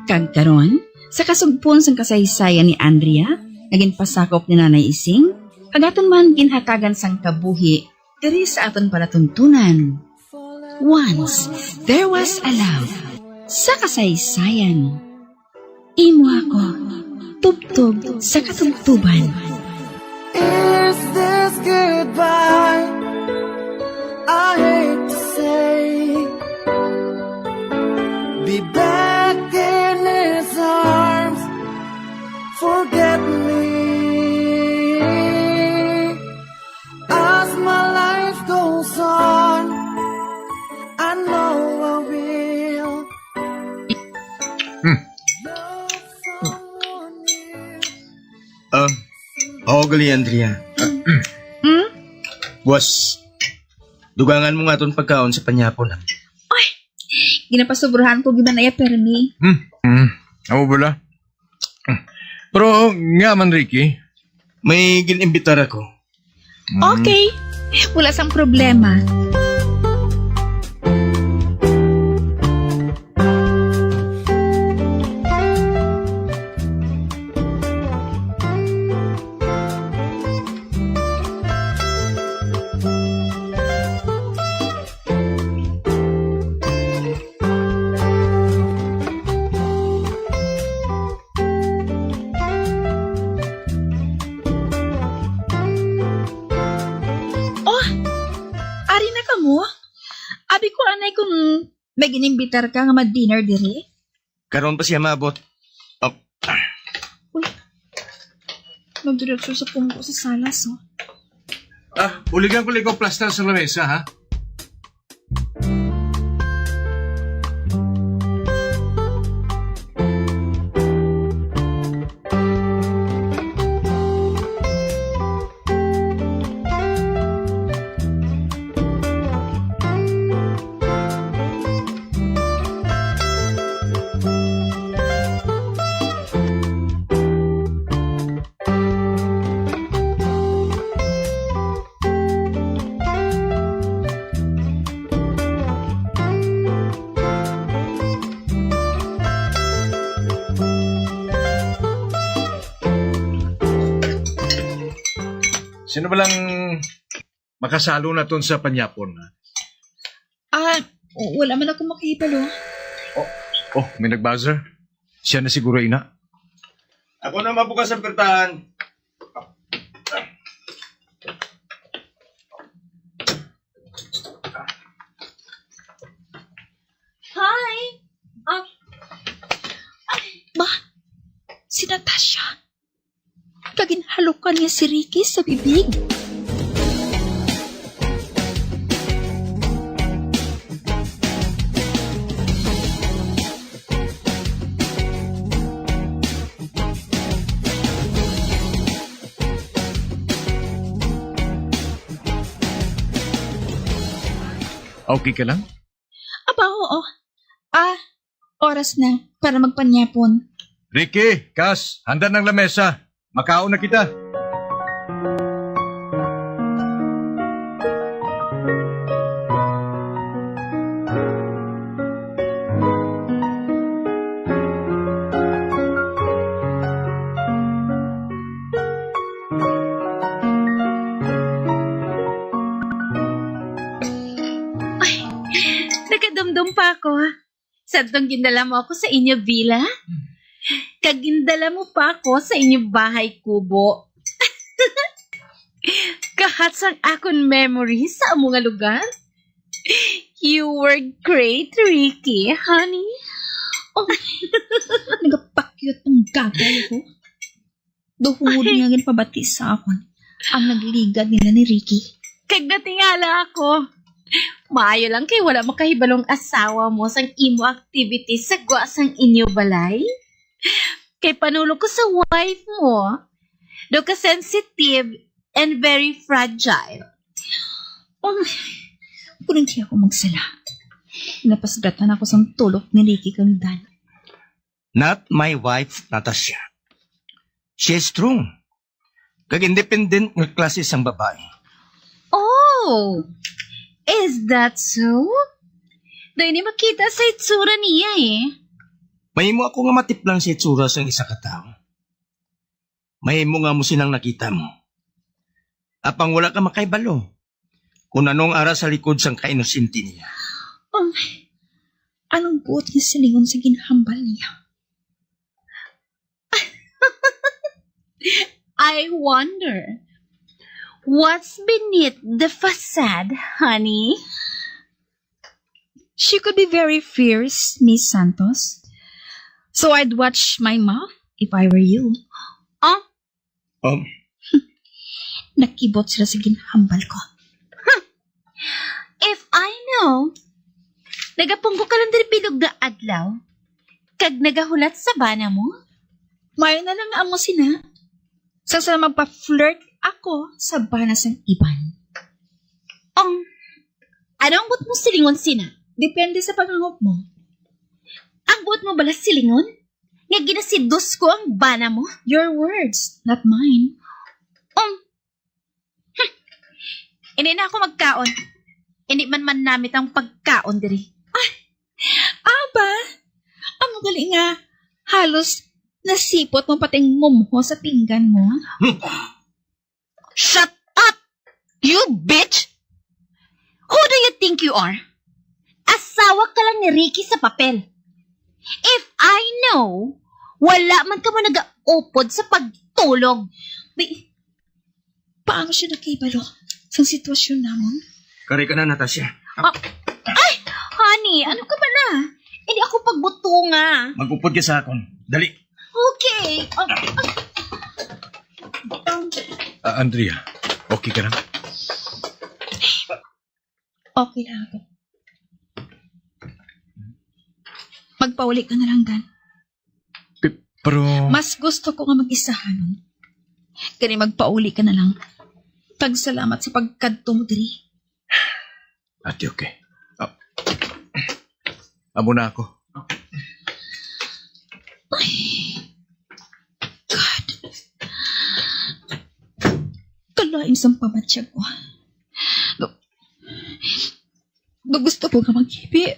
Kag karon, sa kasugpon sang kasaysayan ni Andrea, nga ginpasakop ni Nanay Ising, kag aton man ginhatagan sang kabuhi diri sa aton palatuntunan. Once there was a love sa kasaysayan. Imo ako, tubtob sa katubtoban. Is this goodbye? I hate to say, be back in his arms, forget me. As my life goes on, I know I will. Hmm. Love someone new. Ah, oo, gali, Andrea. Hmm? Buwas, dugangan mo nga aton pagkaon sa panyapon, ha? Ay, ginapasubrahan ko gyud na iya, permi. Hmm, hmm. Amo bala? Pero nga man, Ricky, may gin-imbitar ako. Mm. Okay. Wala sang problema. Oh, ari na kamo? Abi ko anay kung may ginimbitar ka nga mag-dinner diri. Karon pa siya maabot. Up. Uy, magdiretso sa pungko sa salas, oh. Ah, uligan ko lang ikaw plastar sa lamesa, ha? Sino ba lang makasalo naton sa panyapon, ha? Ah, wala man ako makahibalo. Oh, oh, may nag-buzzer. Siya na siguro ina. Ako na mabukas ang pertahan. Hi! Ah, ay, ba? Si Natasha? Kag ginhalukan niya si Ricky sa bibig. Okay ka lang? Aba, oo. Ah, oras na para magpanyapon. Ricky, Kas, handa ng lamesa. Makaon na kita. Ay, nakadumdom pa ako. Sadtong gindala mo ako sa inyo villa, kag gindala mo pa ako sa inyo bahay kubo. Kahat sang akon memory sa amo nga lugar. You were great, Ricky, honey. Oh, nagapakyot ang gagay ako. Duhod nga ginpabati sa akon ang nagligad nila ni Ricky. Kag natingala ako. Maayo lang kay wala makahibalong asawa mo sang imo activities sa gwa sang inyo balay. Kay panulog ko sa wife mo, daw ka sensitive and very fragile. Oh, kuning di ako magsala. Napasgatan ako sang tulok ni Ricky kang Dan. Not my wife, Natasha. She is strong. Kag independent nga klase sang babae. Oh, is that so? Daw ini makita sa itsura niya eh. Mahimo ako nga matiplang sa itsura sang isa ka tawo. Mahimo nga mo sinang nakita mo. Apang wala ka makaibalo kung ano ang ara sa likod sang kainosente niya. Oh, anong buot nga silingon sa ginhambal niya? I wonder, what's beneath the facade, honey? She could be very fierce, Miss Santos. So I'd watch my mouth if I were you. Ah? Um, Nakibot sila sa ginhambal ko. If I know, nagapungko ka lang diri bilog nga adlaw, kag nagahulat sa bana mo? Maayo na lang nga amo sina. Sang sa magpa-flirt ako sa bana sang iban. Ang, ano ang buot mo silingon sina? Depende sa panghangop mo. Ang buot mo bala silingon nga ginasidus ko ang bana mo? Your words, not mine. Um, hmm. Hindi na ako magkaon. Hindi man manamit ang pagkaon diri. Ah, aba, amo gali nga halos nasipot mo pati ang mumho sa pinggan mo. Shut up, you bitch! Who do you think you are? Asawa ka lang ni Ricky sa papel. If I know, wala man ka mo nagaupod sa pagtulog. Di, paano siya nakahibalo sa sitwasyon namon? Kari ka na, Natasha. Ah, ay, honey, ano ka ba na? Hindi ako pagbutunga. Mag-upod ka sa akon. Dali. Okay. Ah, ah. Ah, Andrea, okay ka lang? Okay lang ako. Magpauli ka na lang, Dan. Pe-, pero Mas gusto ko nga mag-isahanon. Kani magpauli ka na lang. Kag salamat sa pagkadto mo diri. Ate, okay. Ah, amo na ako. Ay, God. Kalain sang pamatyag ko. Gu-, gusto ko nga maghibi.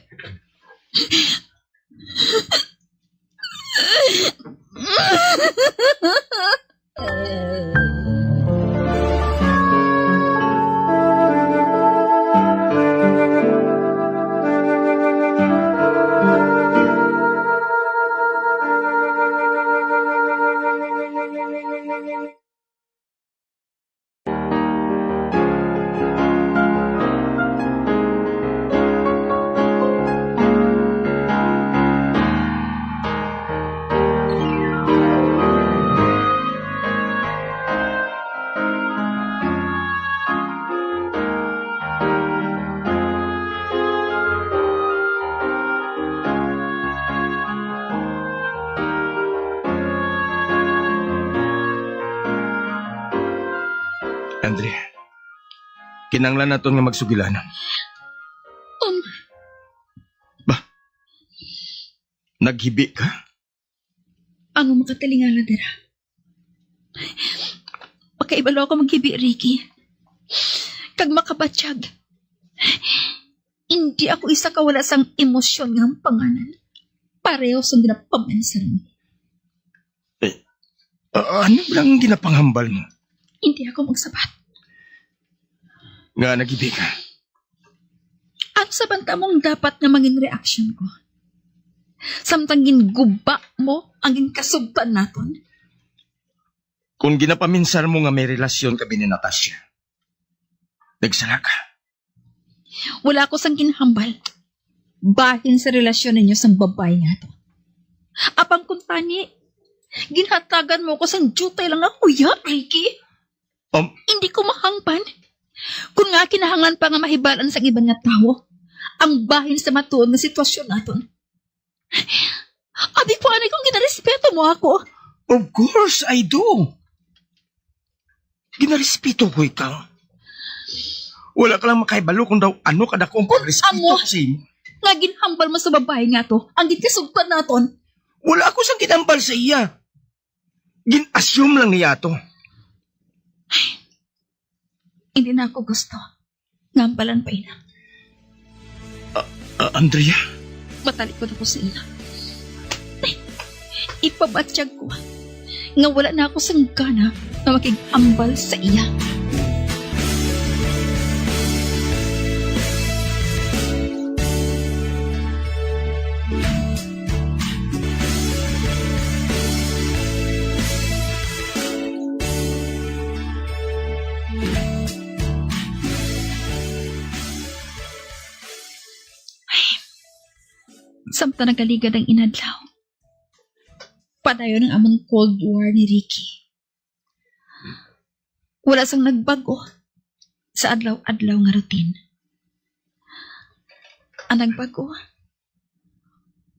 Andrea, kinahanglan naton nga magsugilanon. Um. Ba? Naghibi ka? Ano makatalingala dira? Makahibalo ako maghibi, Ricky. Kag makabatyag. Hindi ako isa ka wala sang emosyon nga hampanganan. Pareho sang ginapamensar mo. Eh, ah, ano lang ginapanghambal mo? Hindi ako magsabat. Nga naghibi ka? Ano sa banta mong dapat nga mangin reaksyon ko? Samtang ginguba mo ang ginkasugtan naton? Kung ginapaminsar mo nga may relasyon kami ni Natasha, nagsala ka. Wala ko sang ginhambal bahin sa relasyon ninyo sang babayi nga to. Apang kuntani, ginhatagan mo ko sang diutay lang nga huya, Ricky. Um, Hindi ko mahangpan. Kung nga kinahanglan pa nga mahibalan sang iban nga tawo ang bahin sa matuod nga sitwasyon naton. Abi ko anay kung ginarespeto mo ako. Of course, I do. Ginarespeto ko ikaw. Wala ka lang makahibalo kung daw ano kadako ang Kung pagrespeto amo ko sa imo. Nga ginhambal mo sa babayi nga to, ang ginkasugtan naton. Wala ako sang ginhambal sa iya. Gin-assume lang niya to. Hindi na ako gusto nga hambalan pa ina. Ah, ah, Andrea? Matalikod ako sa ina. Ipabatyag ko nga wala na ako sang gana nga makig-ambal sa iya. Samtang nagaligad ang inadlaw, padayon ang amon Cold War ni Ricky. Wala sang nagbag-o sa adlaw-adlaw nga routine. Ang nagbag-o,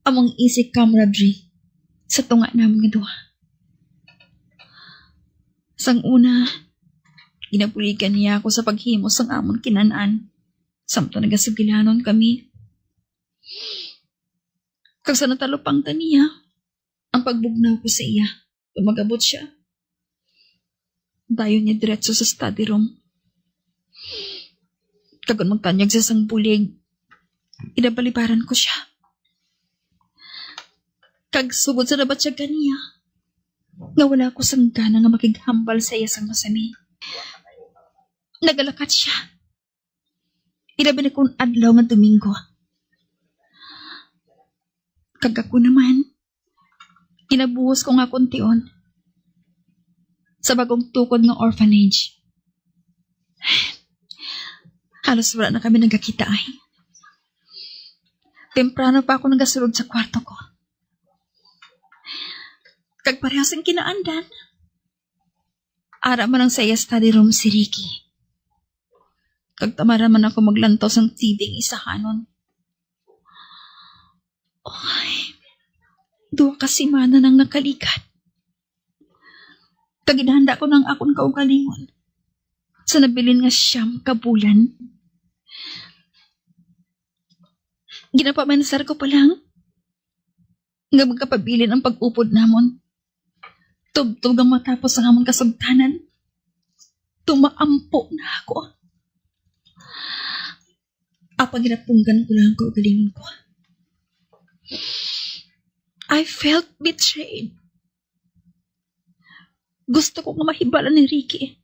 among easy camaraderie sa tunga namon nga duha. Sang una, ginabuligan niya ako sa paghimo sang amon kinan-an, samtang nagasugilanon kami. Kag sa natalupangtan niya ang pagbugnaw ko sa iya, kung mag-abot siya, dayon niya diretso sa study room. Kag kon magtanyag siya sang bulig, ginabalibaran ko siya. Kag sugod sa nabatyagan niya nga wala ko sang gana nga makighambal sa iya sang masami, nagalakat siya. Ilabi na kon adlaw nga Domingo. Kag ako naman, ginabuhos ko nga akon tion sa bagong tukod nga orphanage. Halos wala na kami nagakita, ay. Temprano pa ako nagasulod sa kwarto ko. Kag pareho sing kinaandan, ara man ang sa iya study room si Ricky. Kag tamara man ako maglantaw sang T V nga isahanon. Ay, duha ka semana nang nakaligad. Kag ginhanda ko na ang akon kaugalingon sa nabilin nga siyam ka bulan. Ginapamensar ko pa lang nga magkapabilin ang pag-upod namon. Tubtob nga matapos ang amon kasugtanan, tumaampo na ako. Apang ginapunggan ko lang ang kaugalingon ko. I felt betrayed. Gusto ko nga mahibalo ni Ricky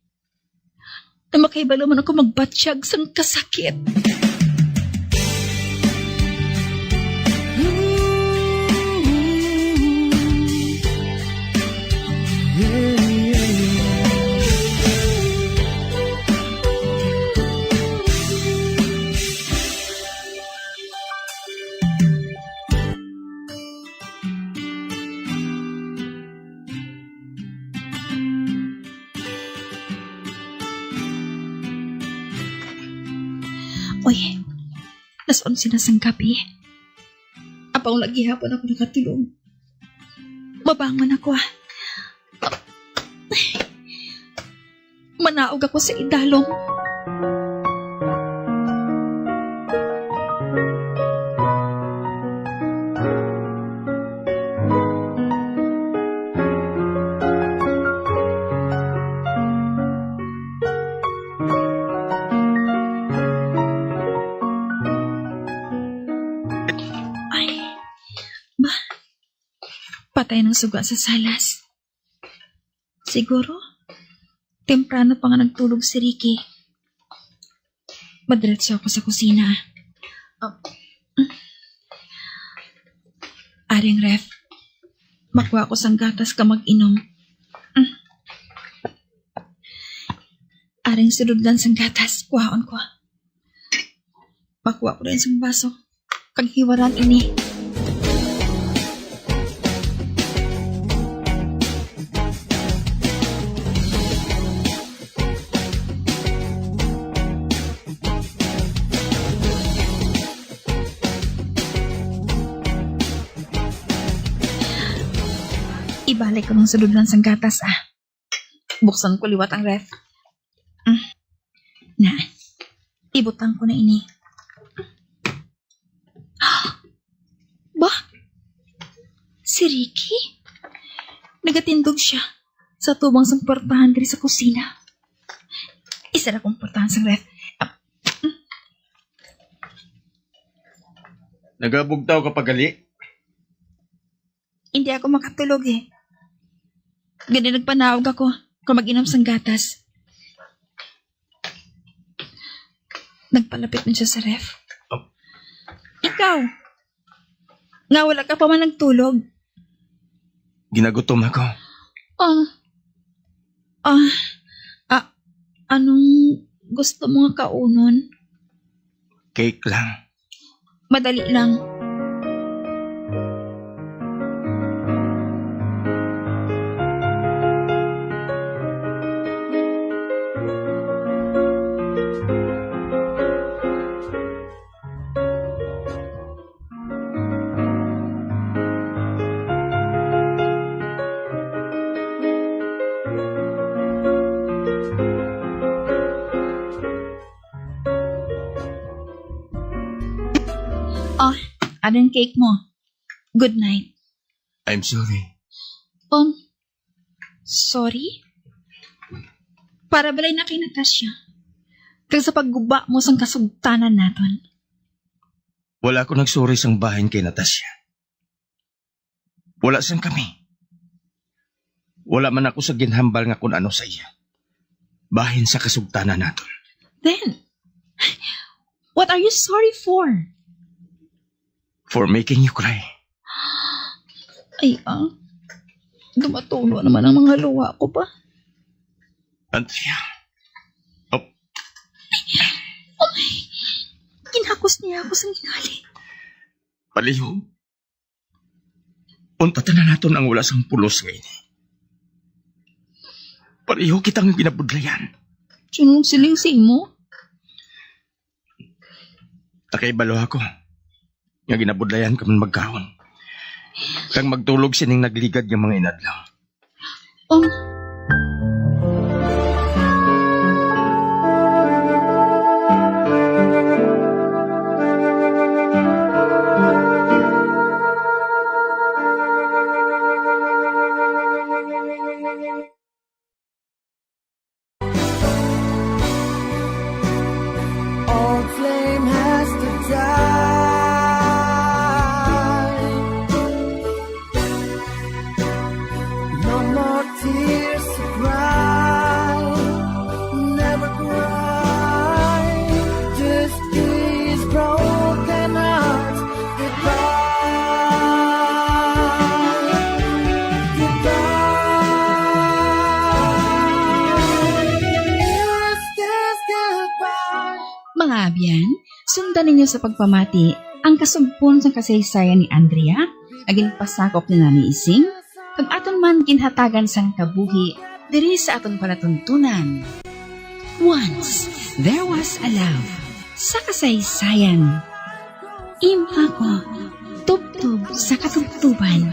na makahibalo man ako magbatyag sang kasakit. Uy, alas onse na sang gabi. Apang wala gihapon ako nakatulog. Mabangon ako, ah. Naog ako sa idalom. Ay, ba? Patay ng suga sa salas. Siguro, temprano pa nga nagtulog si Ricky. Madiretso ako sa kusina. Ah, aring ref, makuha ko sang gatas ka mag-inom. Aring sududlan sang gatas, kuhaon ko. Makuha ko rin sang baso. Kag hiwaran ini. Ibalik ko ng sududlan sang gatas, ah. Buksan ko liwat ang ref. Mm. Na, ibutang ko na ini. Ba? Si Ricky? Nagatindog siya sa tubang sang puwertahan diri sa kusina. Isara ko ang puwertahan sang ref. Ah, mm. Nagabugtaw ka pa gali? Hindi ako makatulog eh. Gani nagpanaog ako kung mag-inom sang gatas. Nagpalapit man siya sa ref. Oh. Ikaw, nga wala ka pa man nagtulog? Ginagutom ako. Ah, ah, ah, anong gusto mo nga kaunon? Cake lang. Madali lang. Oh, ading cake mo. Good night. I'm sorry. Um, sorry? Para balay na kay Natasha. Kag sa pagguba mo sang kasugtanan naton. Wala ako nagsuroy sang bahin kay Natasha. Wala sang kami. Wala man ako sa ginhambal nga kun ano sa iya. Bahin sa kasugtanan naton. Then, what are you sorry for? For making you cry. Ay, ah. Dumatulo naman ang mga luha ko pa. Andrea. Oh. Oh, ginhakos niya ako sa ginhali. Palihog. Unta tanan naton ang wala sang pulos nga ini. Pareho kita nga ginabudlayan. Sinong siling sa imo? Nakahibalo ako nga ginabudlayan ka man magkaon kag magtulog sining nagligad nga mga inadlaw. Oh. Old flame has to die. No more tears to cry. Never cry. Just these broken hearts. Goodbye. Goodbye. Yes, yes, goodbye. Mga abyan, sundan ninyo sa pagpamati ang kasugpon sang kasaysayan ni Andrea nga ginpasakop ni Nanay Ising, kag aton man ginhatagan sang kabuhi diri sa aton palatuntunan. Once, there was a love. Sa kasaysayan. Im Ako, Tubtob sa Katubtoban.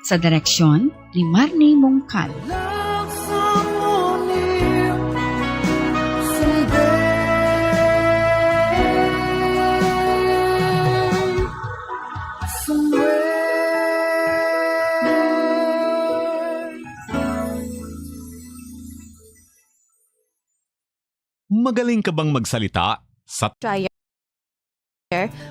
Sa direksyon ni Marnie Mongcal. Love someone new. Magaling ka bang magsalita? Sa dryer,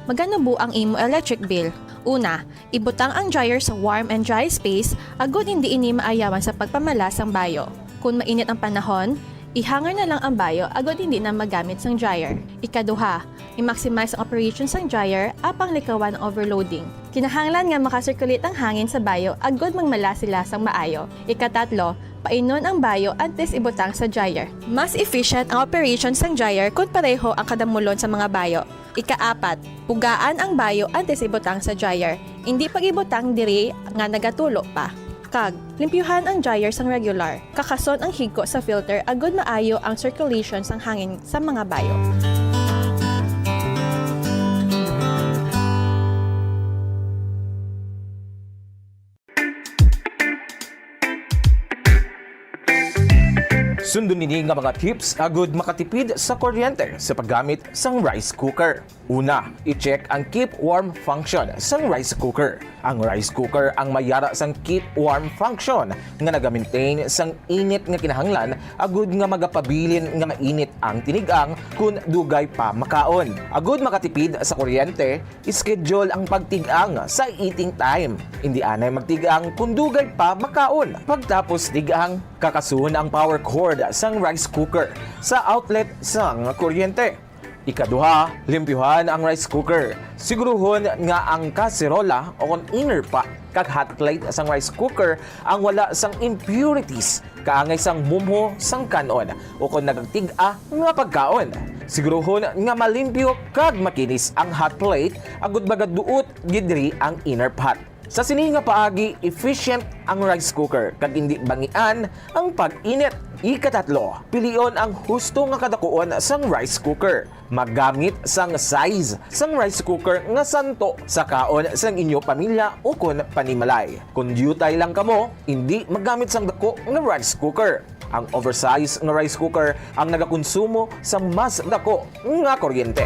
maganubo ang imo electric bill. Una, ibutang ang dryer sa warm and dry space agod hindi ini maayawan sa pagpamala sang bayo. Kon mainit ang panahon, i-hanger na lang ang bayo agod hindi na magamit sang dryer. Ikaduha, i-maximize ang operation sang dryer apang likawan ang overloading. Kinahanglan nga maka-circulate ang hangin sa bayo agod magmala sila sang maayo. Ikatatlo, painon ang bayo antes ibutang sa dryer. Mas efficient ang operation sang dryer kon pareho ang kadamulon sa mga bayo. Ikaapat, pugaan ang bayo antes ibutang sa dryer. Indi pag-ibutang diri nga nagatulo pa. Kag, limpyuhan ang dryer sang regular. Kakason ang higko sa filter agod maayo ang circulation sang hangin sa mga bayo. Sundon ini nga mga tips agud makatipid sa kuryente sa paggamit sang rice cooker. Una, i-check ang keep warm function sang rice cooker. Ang rice cooker ang may yara sang keep warm function nga naga-maintain sang init nga kinahanglan agud nga magapabilin nga mainit ang tinigang kon dugay pa makaon. Agud makatipid sa kuryente, schedule ang pagtig-ang sa eating time. Indi anay magtig-ang kon dugay pa makaon. Pagtapos tig-ang, kakason ang power cord sang rice cooker sa outlet sang kuryente. Ikaduha, limpyuhan ang rice cooker. Siguruhon nga ang kaserola o kon inner pot kag hot plate sang rice cooker ang wala sang impurities kaangay sang mumho sang kan-on o kon nagtig-a nga pagkaon. Siguruhon nga malimpyo kag makinis ang hot plate agud magaduot gid diri ang inner pot. Sa sini nga paagi, efficient ang rice cooker kag indi bangian ang pag-init. Ikatatlo, pilion ang husto nga kadakuon sang rice cooker. Maggamit sang size sang rice cooker nga santo sa kaon sang inyo pamilya ukon panimalay. Kon diutay lang kamo, indi maggamit sang dako nga rice cooker. Ang oversize nga rice cooker ang nagakonsumo sang mas dako nga kuryente.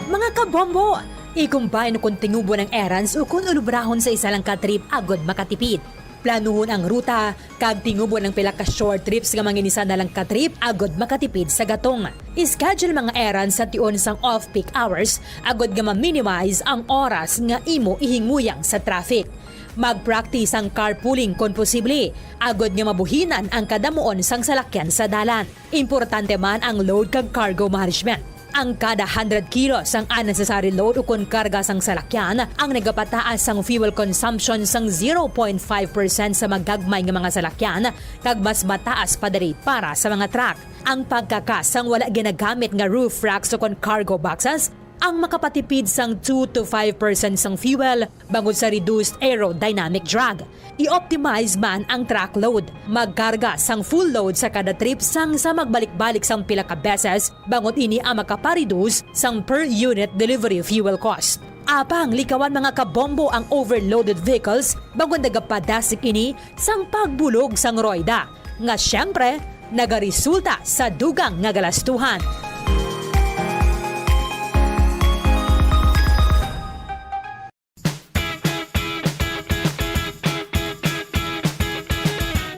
Mga kabombo, i-combine kon tingubon ang errands ukon ulubrahon sa isa lang ka trip agud makatipid. Planuhon ang ruta, kag tingubon ang pila ka short trips nga manginisa na lang ka trip agud makatipid sa gatong. I-schedule mga errands sa tion sang off-peak hours agud nga ma-minimize ang oras nga imo ihingmuyang sa traffic. Mag-practice ang carpooling kon posible, agud nga mabuhinan ang kadamuon sang salakyan sa dalan. Importante man ang load kag cargo management. Ang kada hundred kilos sang unnecessary load ukon karga sang salakyan ang nagapataas sang fuel consumption sang zero point five percent sa magagmay nga mga salakyan kag mas mataas pa diri para sa mga truck. Ang pagkakas sang wala ginagamit nga roof racks ukon cargo boxes ang makapatipid sang two to five percent sang fuel bangod sa reduced aerodynamic drag. I-optimize man ang truck load. Magkarga sang full load sa kada trip sang sa magbalik-balik sang pila ka beses, bangod ini ang makapareduce sang per unit delivery fuel cost. Apang likawan, mga kabombo, ang overloaded vehicles bangod nagapadasig ini sang pagbulog sang royda, nga siyempre nagaresulta sa dugang nga galastuhan.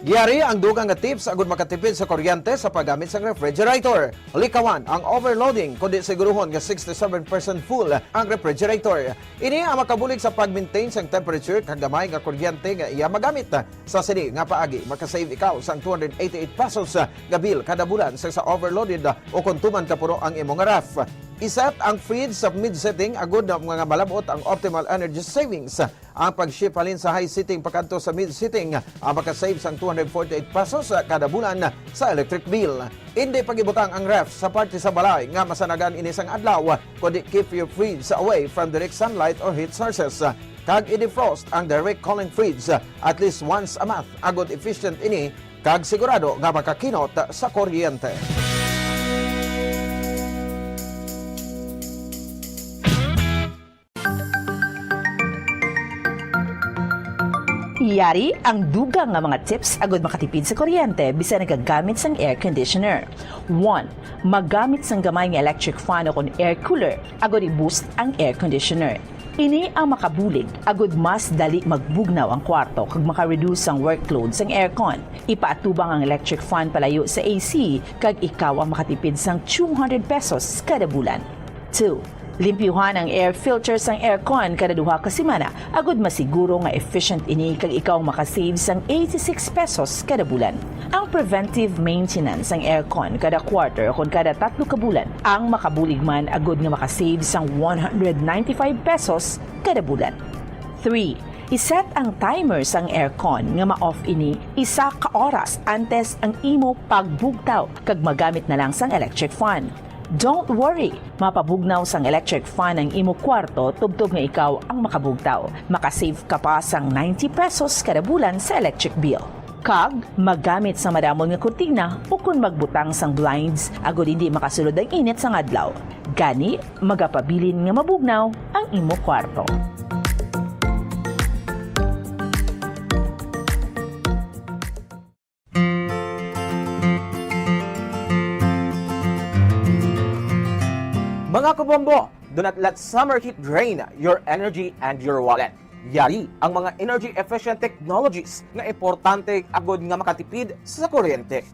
Yari ang dugang nga tips agud makatipid sa kuryente sa paggamit sang refrigerator. Likawan ang overloading, kundi siguruhon nga sixty-seven percent full ang refrigerator. Ini ang makabulig sa pag-maintain sang temperature kag gamay nga kuryente nga iya magamit. Sa sini nga paagi, makasave ikaw sang two hundred eighty-eight pesos nga bill kada bulan sa, sa overloaded o kon tuman ka puno ang imo nga ref. I-set ang fridge sa mid setting agud nga malab-ot ang optimal energy savings. Ang pag-shift halin sa high setting pakadto sa mid setting, ah, makasave sang two hundred forty-eight pesos, ah, kada bulan sa electric bill. Indi pag-ibutang ang ref sa parte sa balay nga masanagan ini sang adlaw, kundi keep your fridge away from direct sunlight or heat sources. Kag i-defrost ang direct cooling fridge, ah, at least once a month, agud efficient ini kag sigurado nga makakinot sa kuryente. Yari ang dugang nga mga tips agud makatipid sa kuryente bisan nagagamit sang air conditioner. One, magamit sang gamay nga electric fan o kon air cooler agud i-boost ang air conditioner. Ini ang makabulig agud mas dali magbugnaw ang kwarto kag maka-reduce ang workload sang aircon. Ipaatubang ang electric fan palayo sa A C kag ikaw ang makatipid sang two hundred pesos kada bulan. Two, limpyuhan ang air filter sang aircon kada duha ka semana agud masiguro nga efficient ini kag ikaw makasave sang eighty-six pesos kada bulan. Ang preventive maintenance sang aircon kada quarter o kon kada tatlo ka bulan ang makabulig man agud nga makasave sang one hundred ninety-five pesos kada bulan. Three, iset ang timer sang aircon nga ma-off ini isa ka oras antes ang imo pagbugtaw kag magamit na lang sang electric fan. Don't worry, mapabugnaw sang electric fan ang imo kwarto tubtob nga ikaw ang makabugtaw. Makasave ka pa sang ninety pesos kada bulan sa electric bill. Kag magamit sa madamon nga kurtina ukon magbutang sang blinds agud hindi makasulod ang init sang adlaw. Gani, magapabilin nga mabugnaw ang imo kwarto. Mga kabombo, do not let summer heat drain your energy and your wallet. Yari ang mga energy-efficient technologies nga importante agud nga makatipid sa kuryente.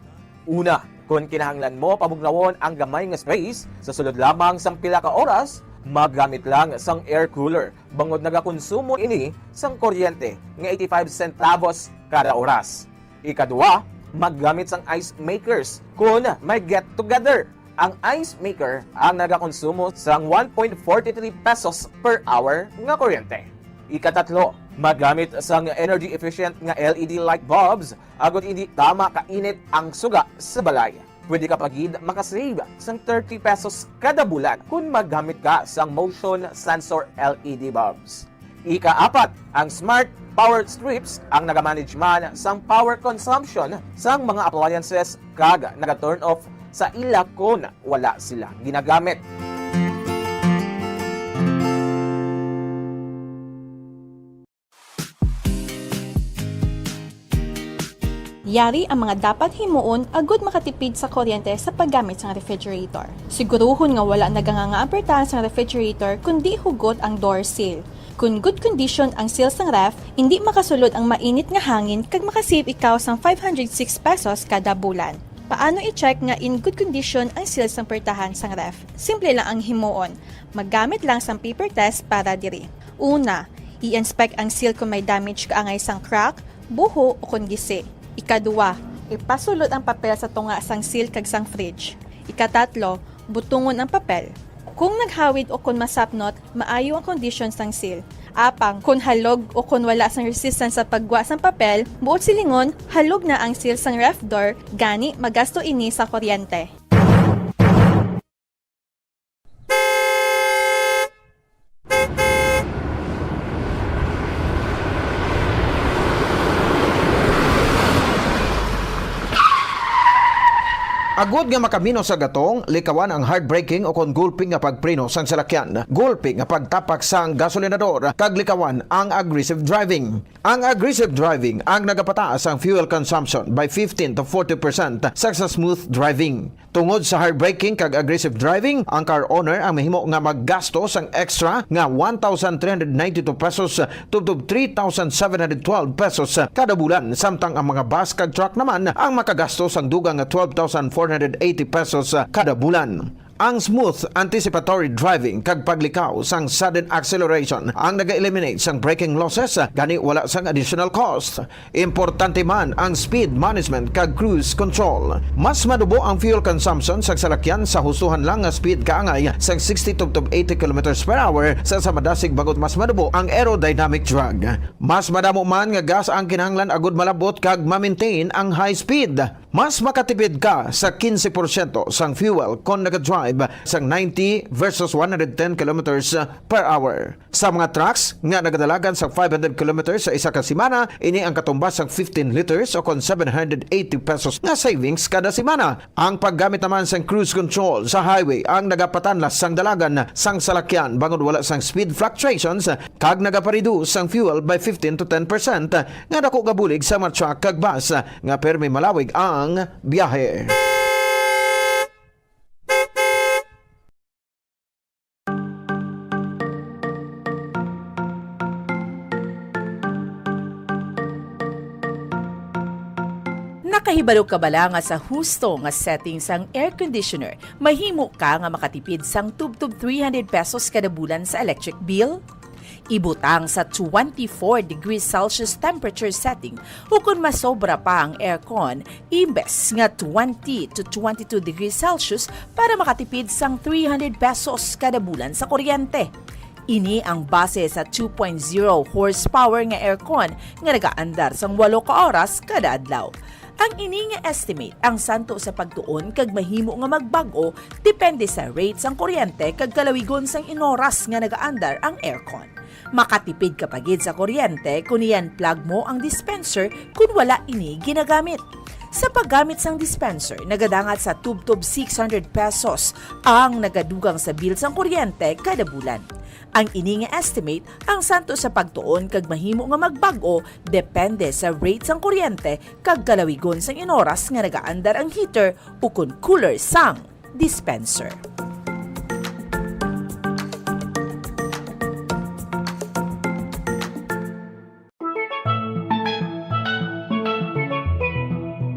Una, kon kinahanglan mo pabugnawon ang gamay nga space sa sulod lamang sang pila ka oras, maggamit lang sang air cooler, bangod nagakonsumo ini sang kuryente nga eighty-five centavos kada oras. Ikadua, maggamit sang ice makers kon may get-together. Ang ice maker ang nagakonsumo sang one point four three pesos per hour nga kuryente. Ikatatlo, maggamit sang energy-efficient nga L E D light bulbs agud hindi tama kainit ang suga sa balay. Pwede ka pa gid makasave sang thirty pesos kada bulan kon maggamit ka sang motion sensor L E D bulbs. Ikaapat, ang smart power strips ang nagamanage man sang power consumption sang mga appliances kag naga-turn off sa ila kon wala sila ginagamit. Yari ang mga dapat himuon agud makatipid sa kuryente sa paggamit sang refrigerator. Siguruhon nga wala naganganga ang pertahan sang refrigerator kundi hugot ang door seal. Kon good condition ang seal sang ref, indi makasulod ang mainit nga hangin kag makasave ikaw sang five hundred six pesos kada bulan. Paano i-check nga in good condition ang seal sang pertahan sang ref? Simple lang ang himuon. Maggamit lang sang paper test para diri. Una, i-inspect ang seal kon may damage kaangay sang crack, buho, o kon gisi. Ikadua, ipasulod ang papel sa tunga sang seal kag sang fridge. Ikatatlo, butungon ang papel. Kung naghawid o kon masapnot, maayo ang kondisyon sang seal. Apang, kon halog o kon wala sang resistance sa paggwa sang papel, buot silingon, halog na ang seal sang ref door, gani magasto ini sa kuryente. Agod nga makaminos sa gatong, likawan ang hard braking o kon gulpi nga pagpreno sang salakyan, gulpi nga pagtapak sang gasolinador, kag likawan ang aggressive driving. Ang aggressive driving ang nagapataas ang fuel consumption by fifteen to forty percent sa, sa smooth driving. Tungod sa hard braking kag aggressive driving, ang car owner ang mahimo nga maggasto sang extra nga one thousand three hundred ninety-two pesos tubtob three thousand seven hundred twelve pesos kada bulan, samtang ang mga bus kag truck naman ang makagasto sang dugang nga twelve thousand four hundred eighty pesos kada bulan. Ang smooth anticipatory driving kag paglikaw sang sudden acceleration ang naga-eliminate sang braking losses, gani wala sang additional cost. Importante man ang speed management kag cruise control. Mas madubo ang fuel consumption sa salakyan sa hustohan lang nga speed kaangay sang sixty tubtob eighty kilometers per hour sa, sa madasig, bangod mas madubo ang aerodynamic drag. Mas madamo man nga gas ang kinahanglan agud malab-ot kag ma-maintain ang high speed. Mas makatipid ka sa quince porsyento sang fuel kon nagadrive sang ninety versus one hundred ten kilometers per hour. Sa mga trucks nga nagadalagan sa five hundred kilometers sa isa ka semana, ini ang katumbas sang fifteen liters o kon seven hundred eighty pesos nga savings kada semana. Ang paggamit naman sang cruise control sa highway ang nagapatanlas sang dalagan sang salakyan bangod wala sang speed fluctuations kag nagapareduce sang fuel by fifteen to ten percent nga dako nga bulig sa mga truck kag bus nga permi malawig ang biyahe. Nakahibalo ka bala nga sa husto nga setting sang air conditioner, mahimo ka nga makatipid sang tubtob three hundred pesos kada bulan sa electric bill? Ibutang sa twenty-four degrees Celsius temperature setting, ukon masobra pa ang aircon, imbes nga twenty to twenty-two degrees Celsius para makatipid sang three hundred pesos kada bulan sa kuryente. Ini ang base sa two point zero horsepower nga aircon nga nagaandar sang walo ka oras kada adlaw. Ang ini nga estimate ang santo sa pagtuon kag mahimo nga magbag-o depende sa rate sang kuryente kag kalawigon sang inoras nga nagaandar ang aircon. Makatipid ka pa gid sa kuryente kon i-unplug mo ang dispenser kon wala ini ginagamit. Sa paggamit sang dispenser, nagadangat sa tubtob six hundred pesos ang nagadugang sa bill sang kuryente kada bulan. Ang ini nga estimate ang santo sa pagtuon kag mahimo nga magbag-o depende sa rate sang kuryente kag kalawigon sang inoras nga nagaandar ang heater ukon cooler sang dispenser.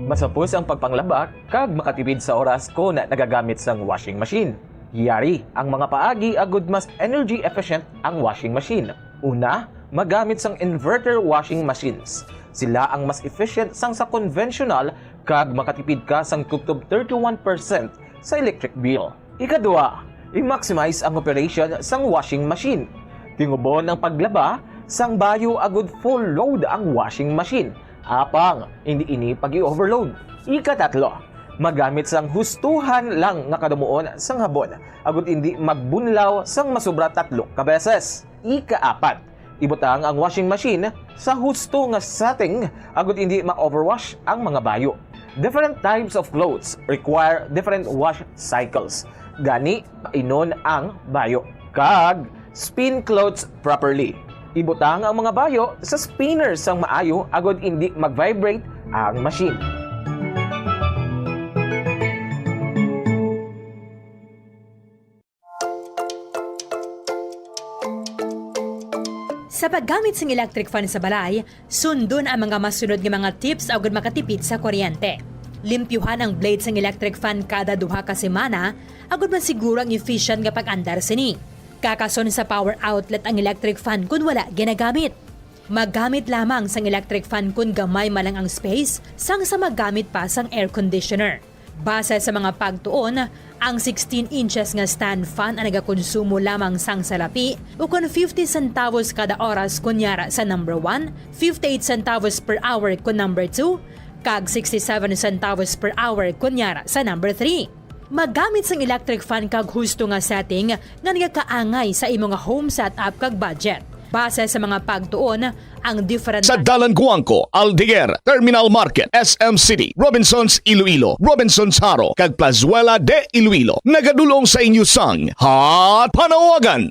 Masapos ang pagpanglaba kag makatipid sa oras kon nagagamit sang washing machine. Yari ang mga paagi agud mas energy efficient ang washing machine. Una, magamit sang inverter washing machines. Sila ang mas efficient sang sa konbensyonal kag makatipid ka sang tubtob thirty-one percent sa electric bill. Ikadua, i-maximize ang operation sang washing machine. Tingubon ang paglaba sang bayo agud full load ang washing machine. Apang, hindi ini pag-i-overload. Ikatatlo, magamit sang hustuhan lang nga kadumuon sang habon, agud hindi magbunlaw sang masobra tatlo ka beses. Ikaapat, ibutang ang washing machine sa husto nga setting agud hindi ma-overwash ang mga bayo. Different types of clothes require different wash cycles. Gani, painon ang bayo. Kag spin clothes properly. Ibutang ang mga bayo sa spinner sang maayo agud indi mag-vibrate ang machine. Sa paggamit sang electric fan sa balay, sundon ang mga masunod nga mga tips agud makatipid sa kuryente. Limpyuhan ang blade sang electric fan kada duha ka semana agud masiguro ang efficient nga pag-andar sini. Kakason sa power outlet ang electric fan kon wala ginagamit. Maggamit lamang sang electric fan kon gamay man lang ang space sang sa maggamit pa sang air conditioner. Base sa mga pagtuon, ang sixteen inches nga stand fan ang nagakonsumo lamang sang salapi ukon fifty centavos kada oras kon yara sa number one, fifty-eight centavos per hour kon number two, kag sixty-seven centavos per hour kon yara sa number three. Maggamit sang electric fan kag husto nga setting nga nagakaangay sa imo nga home setup kag budget. Base sa mga pagtuon, ang different Sa Dalan Guangco, Aldeguer, Terminal Market, S M City, Robinsons Iloilo, Robinsons Jaro, kag Plazuela de Iloilo, nagadul-ong sa inyo sang Hot Panawagan.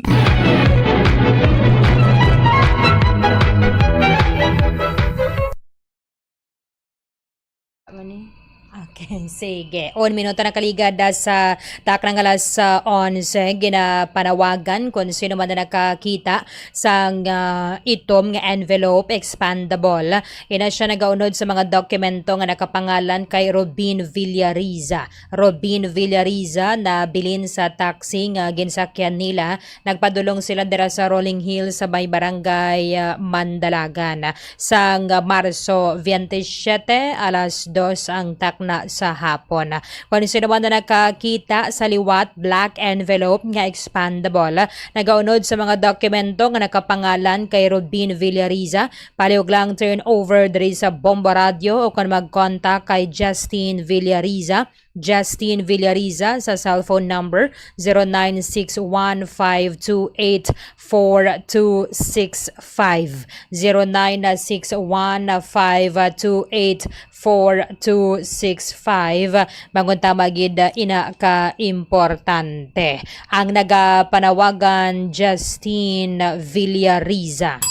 Ano ni? Okay, sige. Un minuto na kaligad, ah, sa takna nga alas, ah, onse, ginapanawagan kung sino man na nakakita sang, ah, itom nga envelope expandable. Ina siya nagaunod sa mga dokumento nga nakapangalan kay Robin Villariza. Robin Villariza nabilin sa taxi nga ginsakyan nila. Nagpadulong sila dira sa Rolling Hills sa may barangay, ah, Mandalagan. Sang Marso veintisiete, alas dos ang takna sa hapon. Kung sino man na nakakita sa liwat black envelope nga expandable, nagaunod sa mga dokumento nga nakapangalan kay Robin Villariza, palihog lang turn over diri sa Bombo Radio o kung mag-contact kay Justin Villariza. Justin Villariza sa cellphone number zero nine six one five two eight four two six five, zero nine six one five two eight four two six five. Bangon tama gid, uh, ina ka importante. Ang nagapanawagan, Justin Villariza.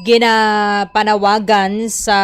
Ginapanawagan sa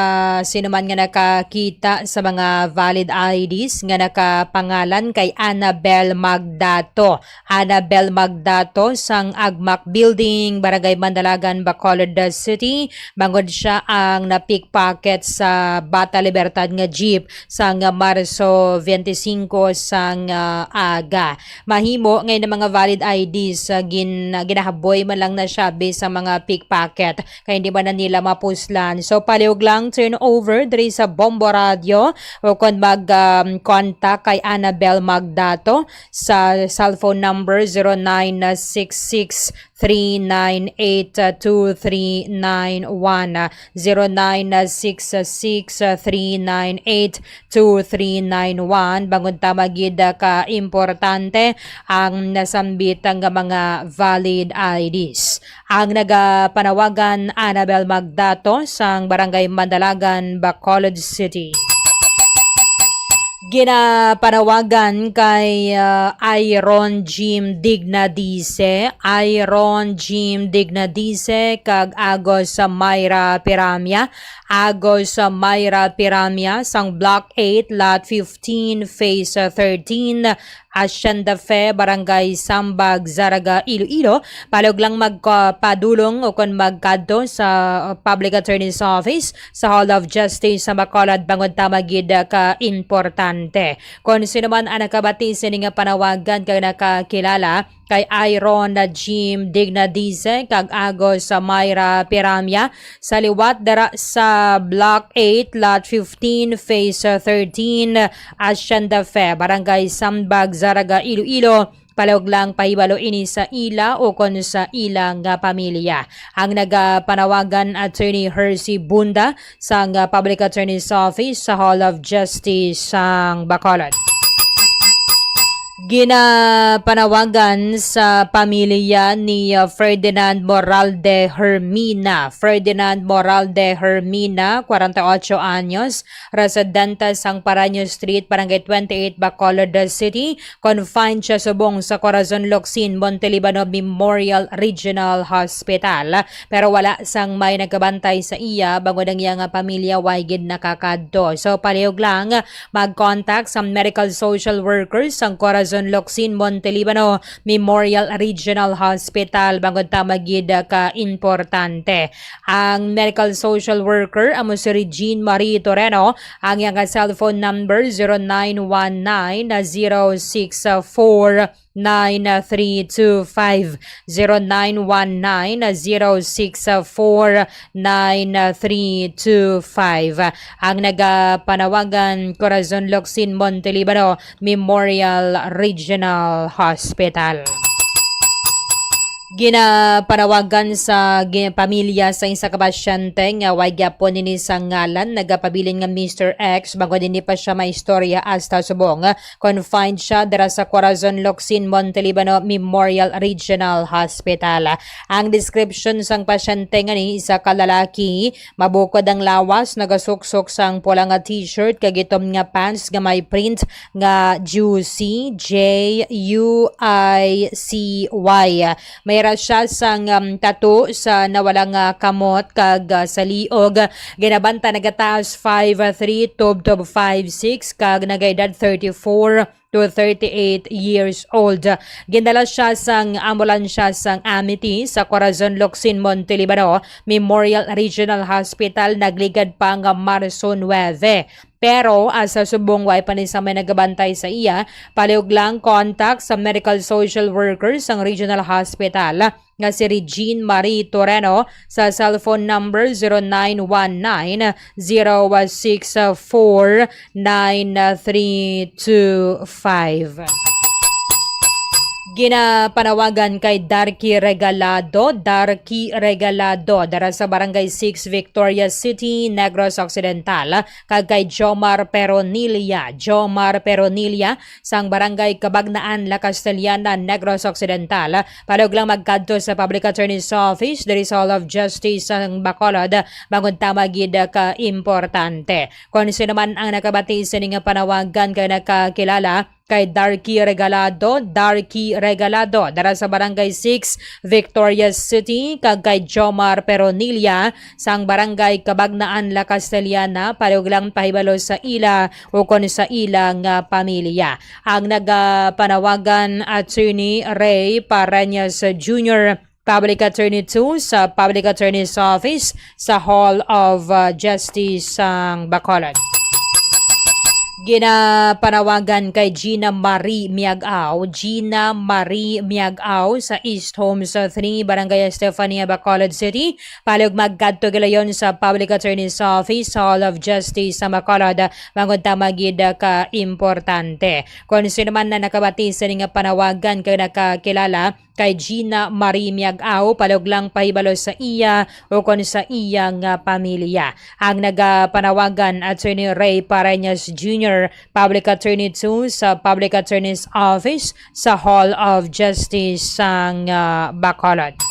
sinuman nga nakakita sa mga valid I Ds nga nakapangalan kay Annabel Magdato. Annabel Magdato sang Agmac Building, Barangay Mandalagan, Bacolod City. Bangod siya ang na-pickpocket sa Bata Libertad nga jeep sang Marso twenty-five sang, ah, aga. Mahimo nga ang mga valid I Ds, ah, gin-, ginahaboy man lang na siya sa mga pickpocket kay hindi man na nila mapuslan. So, palihog lang turn over diri sa Bombo Radio o kung mag, um, contact kay Annabel Magdato sa cellphone number zero nine six six three nine eight two three nine one, zero nine six six three nine eight two three nine one. Bangon tama gid ka importante ang nasambit nga mga valid I Ds. Ang nagapanawagan, Annabel Magdato sang Barangay Mandalagan, Bacolod City. Ginapanawagan kay, ah, Iron Jim Dignadice, Iron Jim Dignadice kag Agos Myra Piramia, Agos Myra Piramia sang Block eight, Lot fifteen, Phase thirteen, Hacienda Fe, Barangay Sambag, Zarraga, Iloilo. Palihog lang magpadulong o kon magkadto sa Public Attorney's Office sa Hall of Justice sa Bacolod, bangod tama gid ka importante. Kon sino man ang nakabati sini nga panawagan kag nakakilala kay Iron na Jim Dignadize kag Agos sa Myra Piramia sa liwat dira sa Block eight, Lot fifteen, Phase thirteen, Hacienda Fe, Barangay Sambag, Zarraga, Iloilo. Palihog lang pahibalo ini sa ila o kon sa ila nga pamilya. Ang nagapanawagan, Attorney Hercy Bunda sang, ah, Public Attorney's Office sa Hall of Justice sang Bacolod. Ginapanawagan sa pamilya ni, ah, Ferdinand Moralde Hermina. Ferdinand Moralde Hermina, kwarenta y ocho anyos, residente sang Paraño Street, Barangay twenty-eight, Bacolod City. Confined siya subong sa Corazon Locsin Montelibano Memorial Regional Hospital, pero wala sang may nagabantay sa iya, bangod ang iya nga pamilya way gid nakakadto. So, palihog lang, mag-contact sa medical social workers sang Corazon Locsin Montelibano Memorial Regional Hospital, bangod tama gid ka importante. Ang medical social worker amo si Regine Marie Toreno. Ang iya nga cellphone number, zero nine one nine, zero six four, nine three two five, zero nine one nine, zero six four, nine three two five. Ang nagapanawagan, Corazon Locsin Montelibano Memorial Regional Hospital. Ginapanawagan sa gi-, pamilya sa isa ka pasyente nga way gyapon ini sa ngalan, nagapabilin nga Mister X, bangod hindi pa siya maistorya hasta subong. Confined siya dira sa Corazon Locsin Montelibano Memorial Regional Hospital. Ang description sang pasyente nga ni isa ka lalaki, mabukod ang lawas, nagasuksok sang pula nga t-shirt kag itom nga pants nga may print nga Juicy, J U I C Y. May ra siya sang, um, tattoo sa nawala nga kamot kag, ah, sa liog. Ginabanta nagataas five three, tubtob five six, kag nagaedad thirty-four to thirty-eight years old. Gindala siya sang ambulansya sang Amity sa Corazon Locsin Montelibano Memorial Regional Hospital, nagligad pa nga Marso nuebe. Pero, ah, sa subong way pa ni sa may nagabantay sa iya, palihog lang contact sa medical social worker sang regional hospital nga si Regine Marie Toreno sa cellphone number zero nine one nine, zero six four, nine three two five. Ginapanawagan kay Darky Regalado, Darky Regalado, dara sa Barangay six, Victoria City, Negros Occidental, kag kay Jomar Peronilla, Jomar Peronilla, sang Barangay Cabagnaan, La Castellana, Negros Occidental, palihog lang magkadto sa Public Attorney's Office diri sa Hall of Justice sang Bacolod, bangod tama gid ka importante. Kon sino man ang nakabati sini nga panawagan kay nakakilala kay Darky Regalado, Darky Regalado, dara sa Barangay six, Victoria City, kag kay Jomar Peronilla sang Barangay Cabagnaan, La Castellana, palihog lang pahibalo sa ila ukon sa ila nga pamilya. Ang nagapanawagan, Attorney Ray Pareñas Junior, Public Attorney two sa Public Attorney's Office sa Hall of, uh, Justice sang Bacolod. Ginapanawagan kay Gina Marie Miag-ao, Gina Marie Miag-ao sa East Homes three, Barangay Estefania, Bacolod City, palihog magkadto gilayon sa Public Attorney's Office, Hall of Justice sa Bacolod, bangod tama gid ka importante. Kon sino man na nakabati sini nga panawagan kag nakakilala kay Gina Marie Miag-ao, palihog lang pahibalo sa iya ukon sa iya nga pamilya. Ang nagapanawagan, Attorney Ray Pareñas Junior, Public Attorney two sa Public Attorney's Office sa Hall of Justice sang, ah, Bacolod.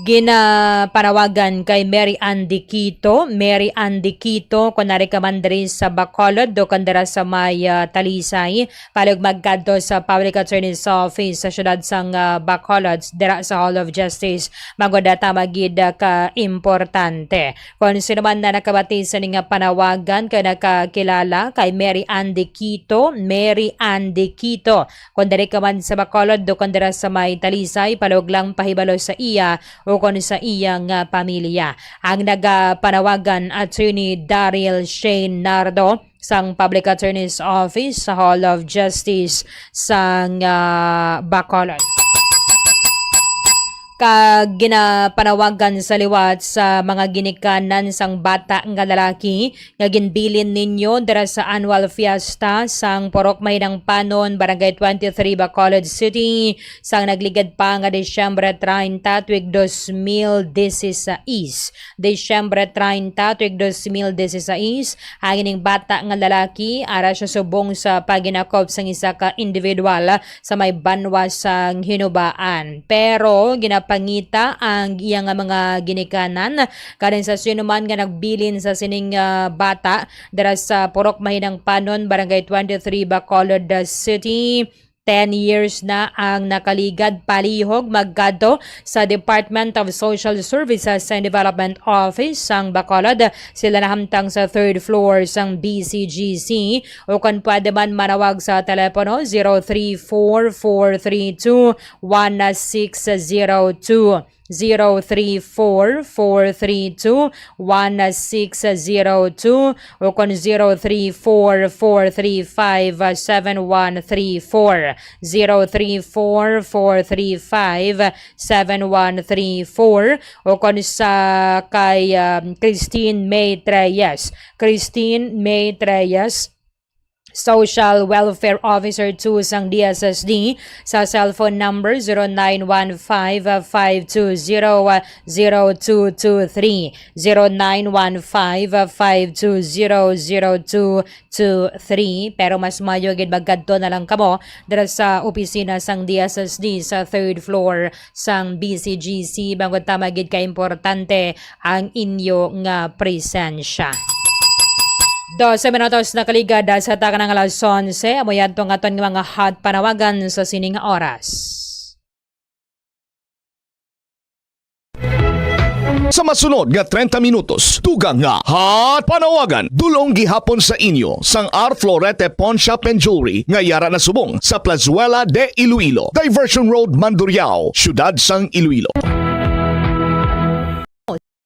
Ginapanawagan kay Mary Ann Diquito, Mary Ann Diquito, kon ari ka man diri sa Bacolod o kon dira sa may, ah, Talisay, palihog magkadto sa Public Attorney's Office sa siyudad sang, ah, Bacolod, dira sa Hall of Justice, bangod tama gid ka importante. Kon sino man na nakabati sini nga panawagan kag nakakilala kay Mary Ann Diquito, Mary Ann Diquito, kon diri ka man sa Bacolod o kon dira sa may Talisay, palihog lang pahibalo sa iya ukon sa iya nga pamilya. Ang nagapanawagan, Attorney Daryl Shane Nardo, sang Public Attorney's Office sa Hall of Justice sang, ah, Bacolod. Kag ginapanawagan sa liwat sa mga ginikanan sang bata nga lalaki nga ginbilin ninyo dira sa annual fiesta sang Purok Mahinang Panon, Barangay twenty-three, Bacolod City, sang nagligad pa nga Disyembre treinta, tuig dos mil dieciséis. Disyembre treinta, tuig dos mil dieciséis, ang ining bata nga lalaki ara siya subong sa paghinakop sang isa ka individual sa may banwa sang Hinubaan. Pero ginapangita ang iya nga mga ginikanan karon sa sino man nga nagbilin sa sining, ah, bata dira sa Purok Mahinang Panon, Barangay twenty-three, Bacolod City. Ten years na ang nakaligad, palihog magkadto sa Department of Social Services and Development Office sang Bacolod. Sila nahamtang sa third floor sang B C G C, o kon pwede man manawag sa telepono zero three four four three two one six zero two. Zero three four four three two one six zero two o kon zero three four four three five seven one three four, zero three four four three five seven one three four, o kon sa kay, um, Christine May Treyes. Christine May Treyes, Social Welfare Officer two sang D S S D, sa cellphone number zero nine one five five two zero zero two two three, zero nine one five five two zero zero two two three. Pero mas maayo gid magkadto na lang kamo dira sa opisina sang D S S D sa third floor sang B C G C, bangod tama gid ka importante ang inyo nga presensya. Dose minutos na kaligad sa takna nga alas onse, amo yadto ang aton nga mga hot panawagan sa sining oras. Sa masunod nga treinta minutos, dugang nga hot panawagan, dul-ong gihapon sa inyo sang R Florete Pawn Shop and Jewelry nga yara na subong sa Plazuela de Iloilo, Diversion Road, Mandurriao, Siyudad sang Iloilo.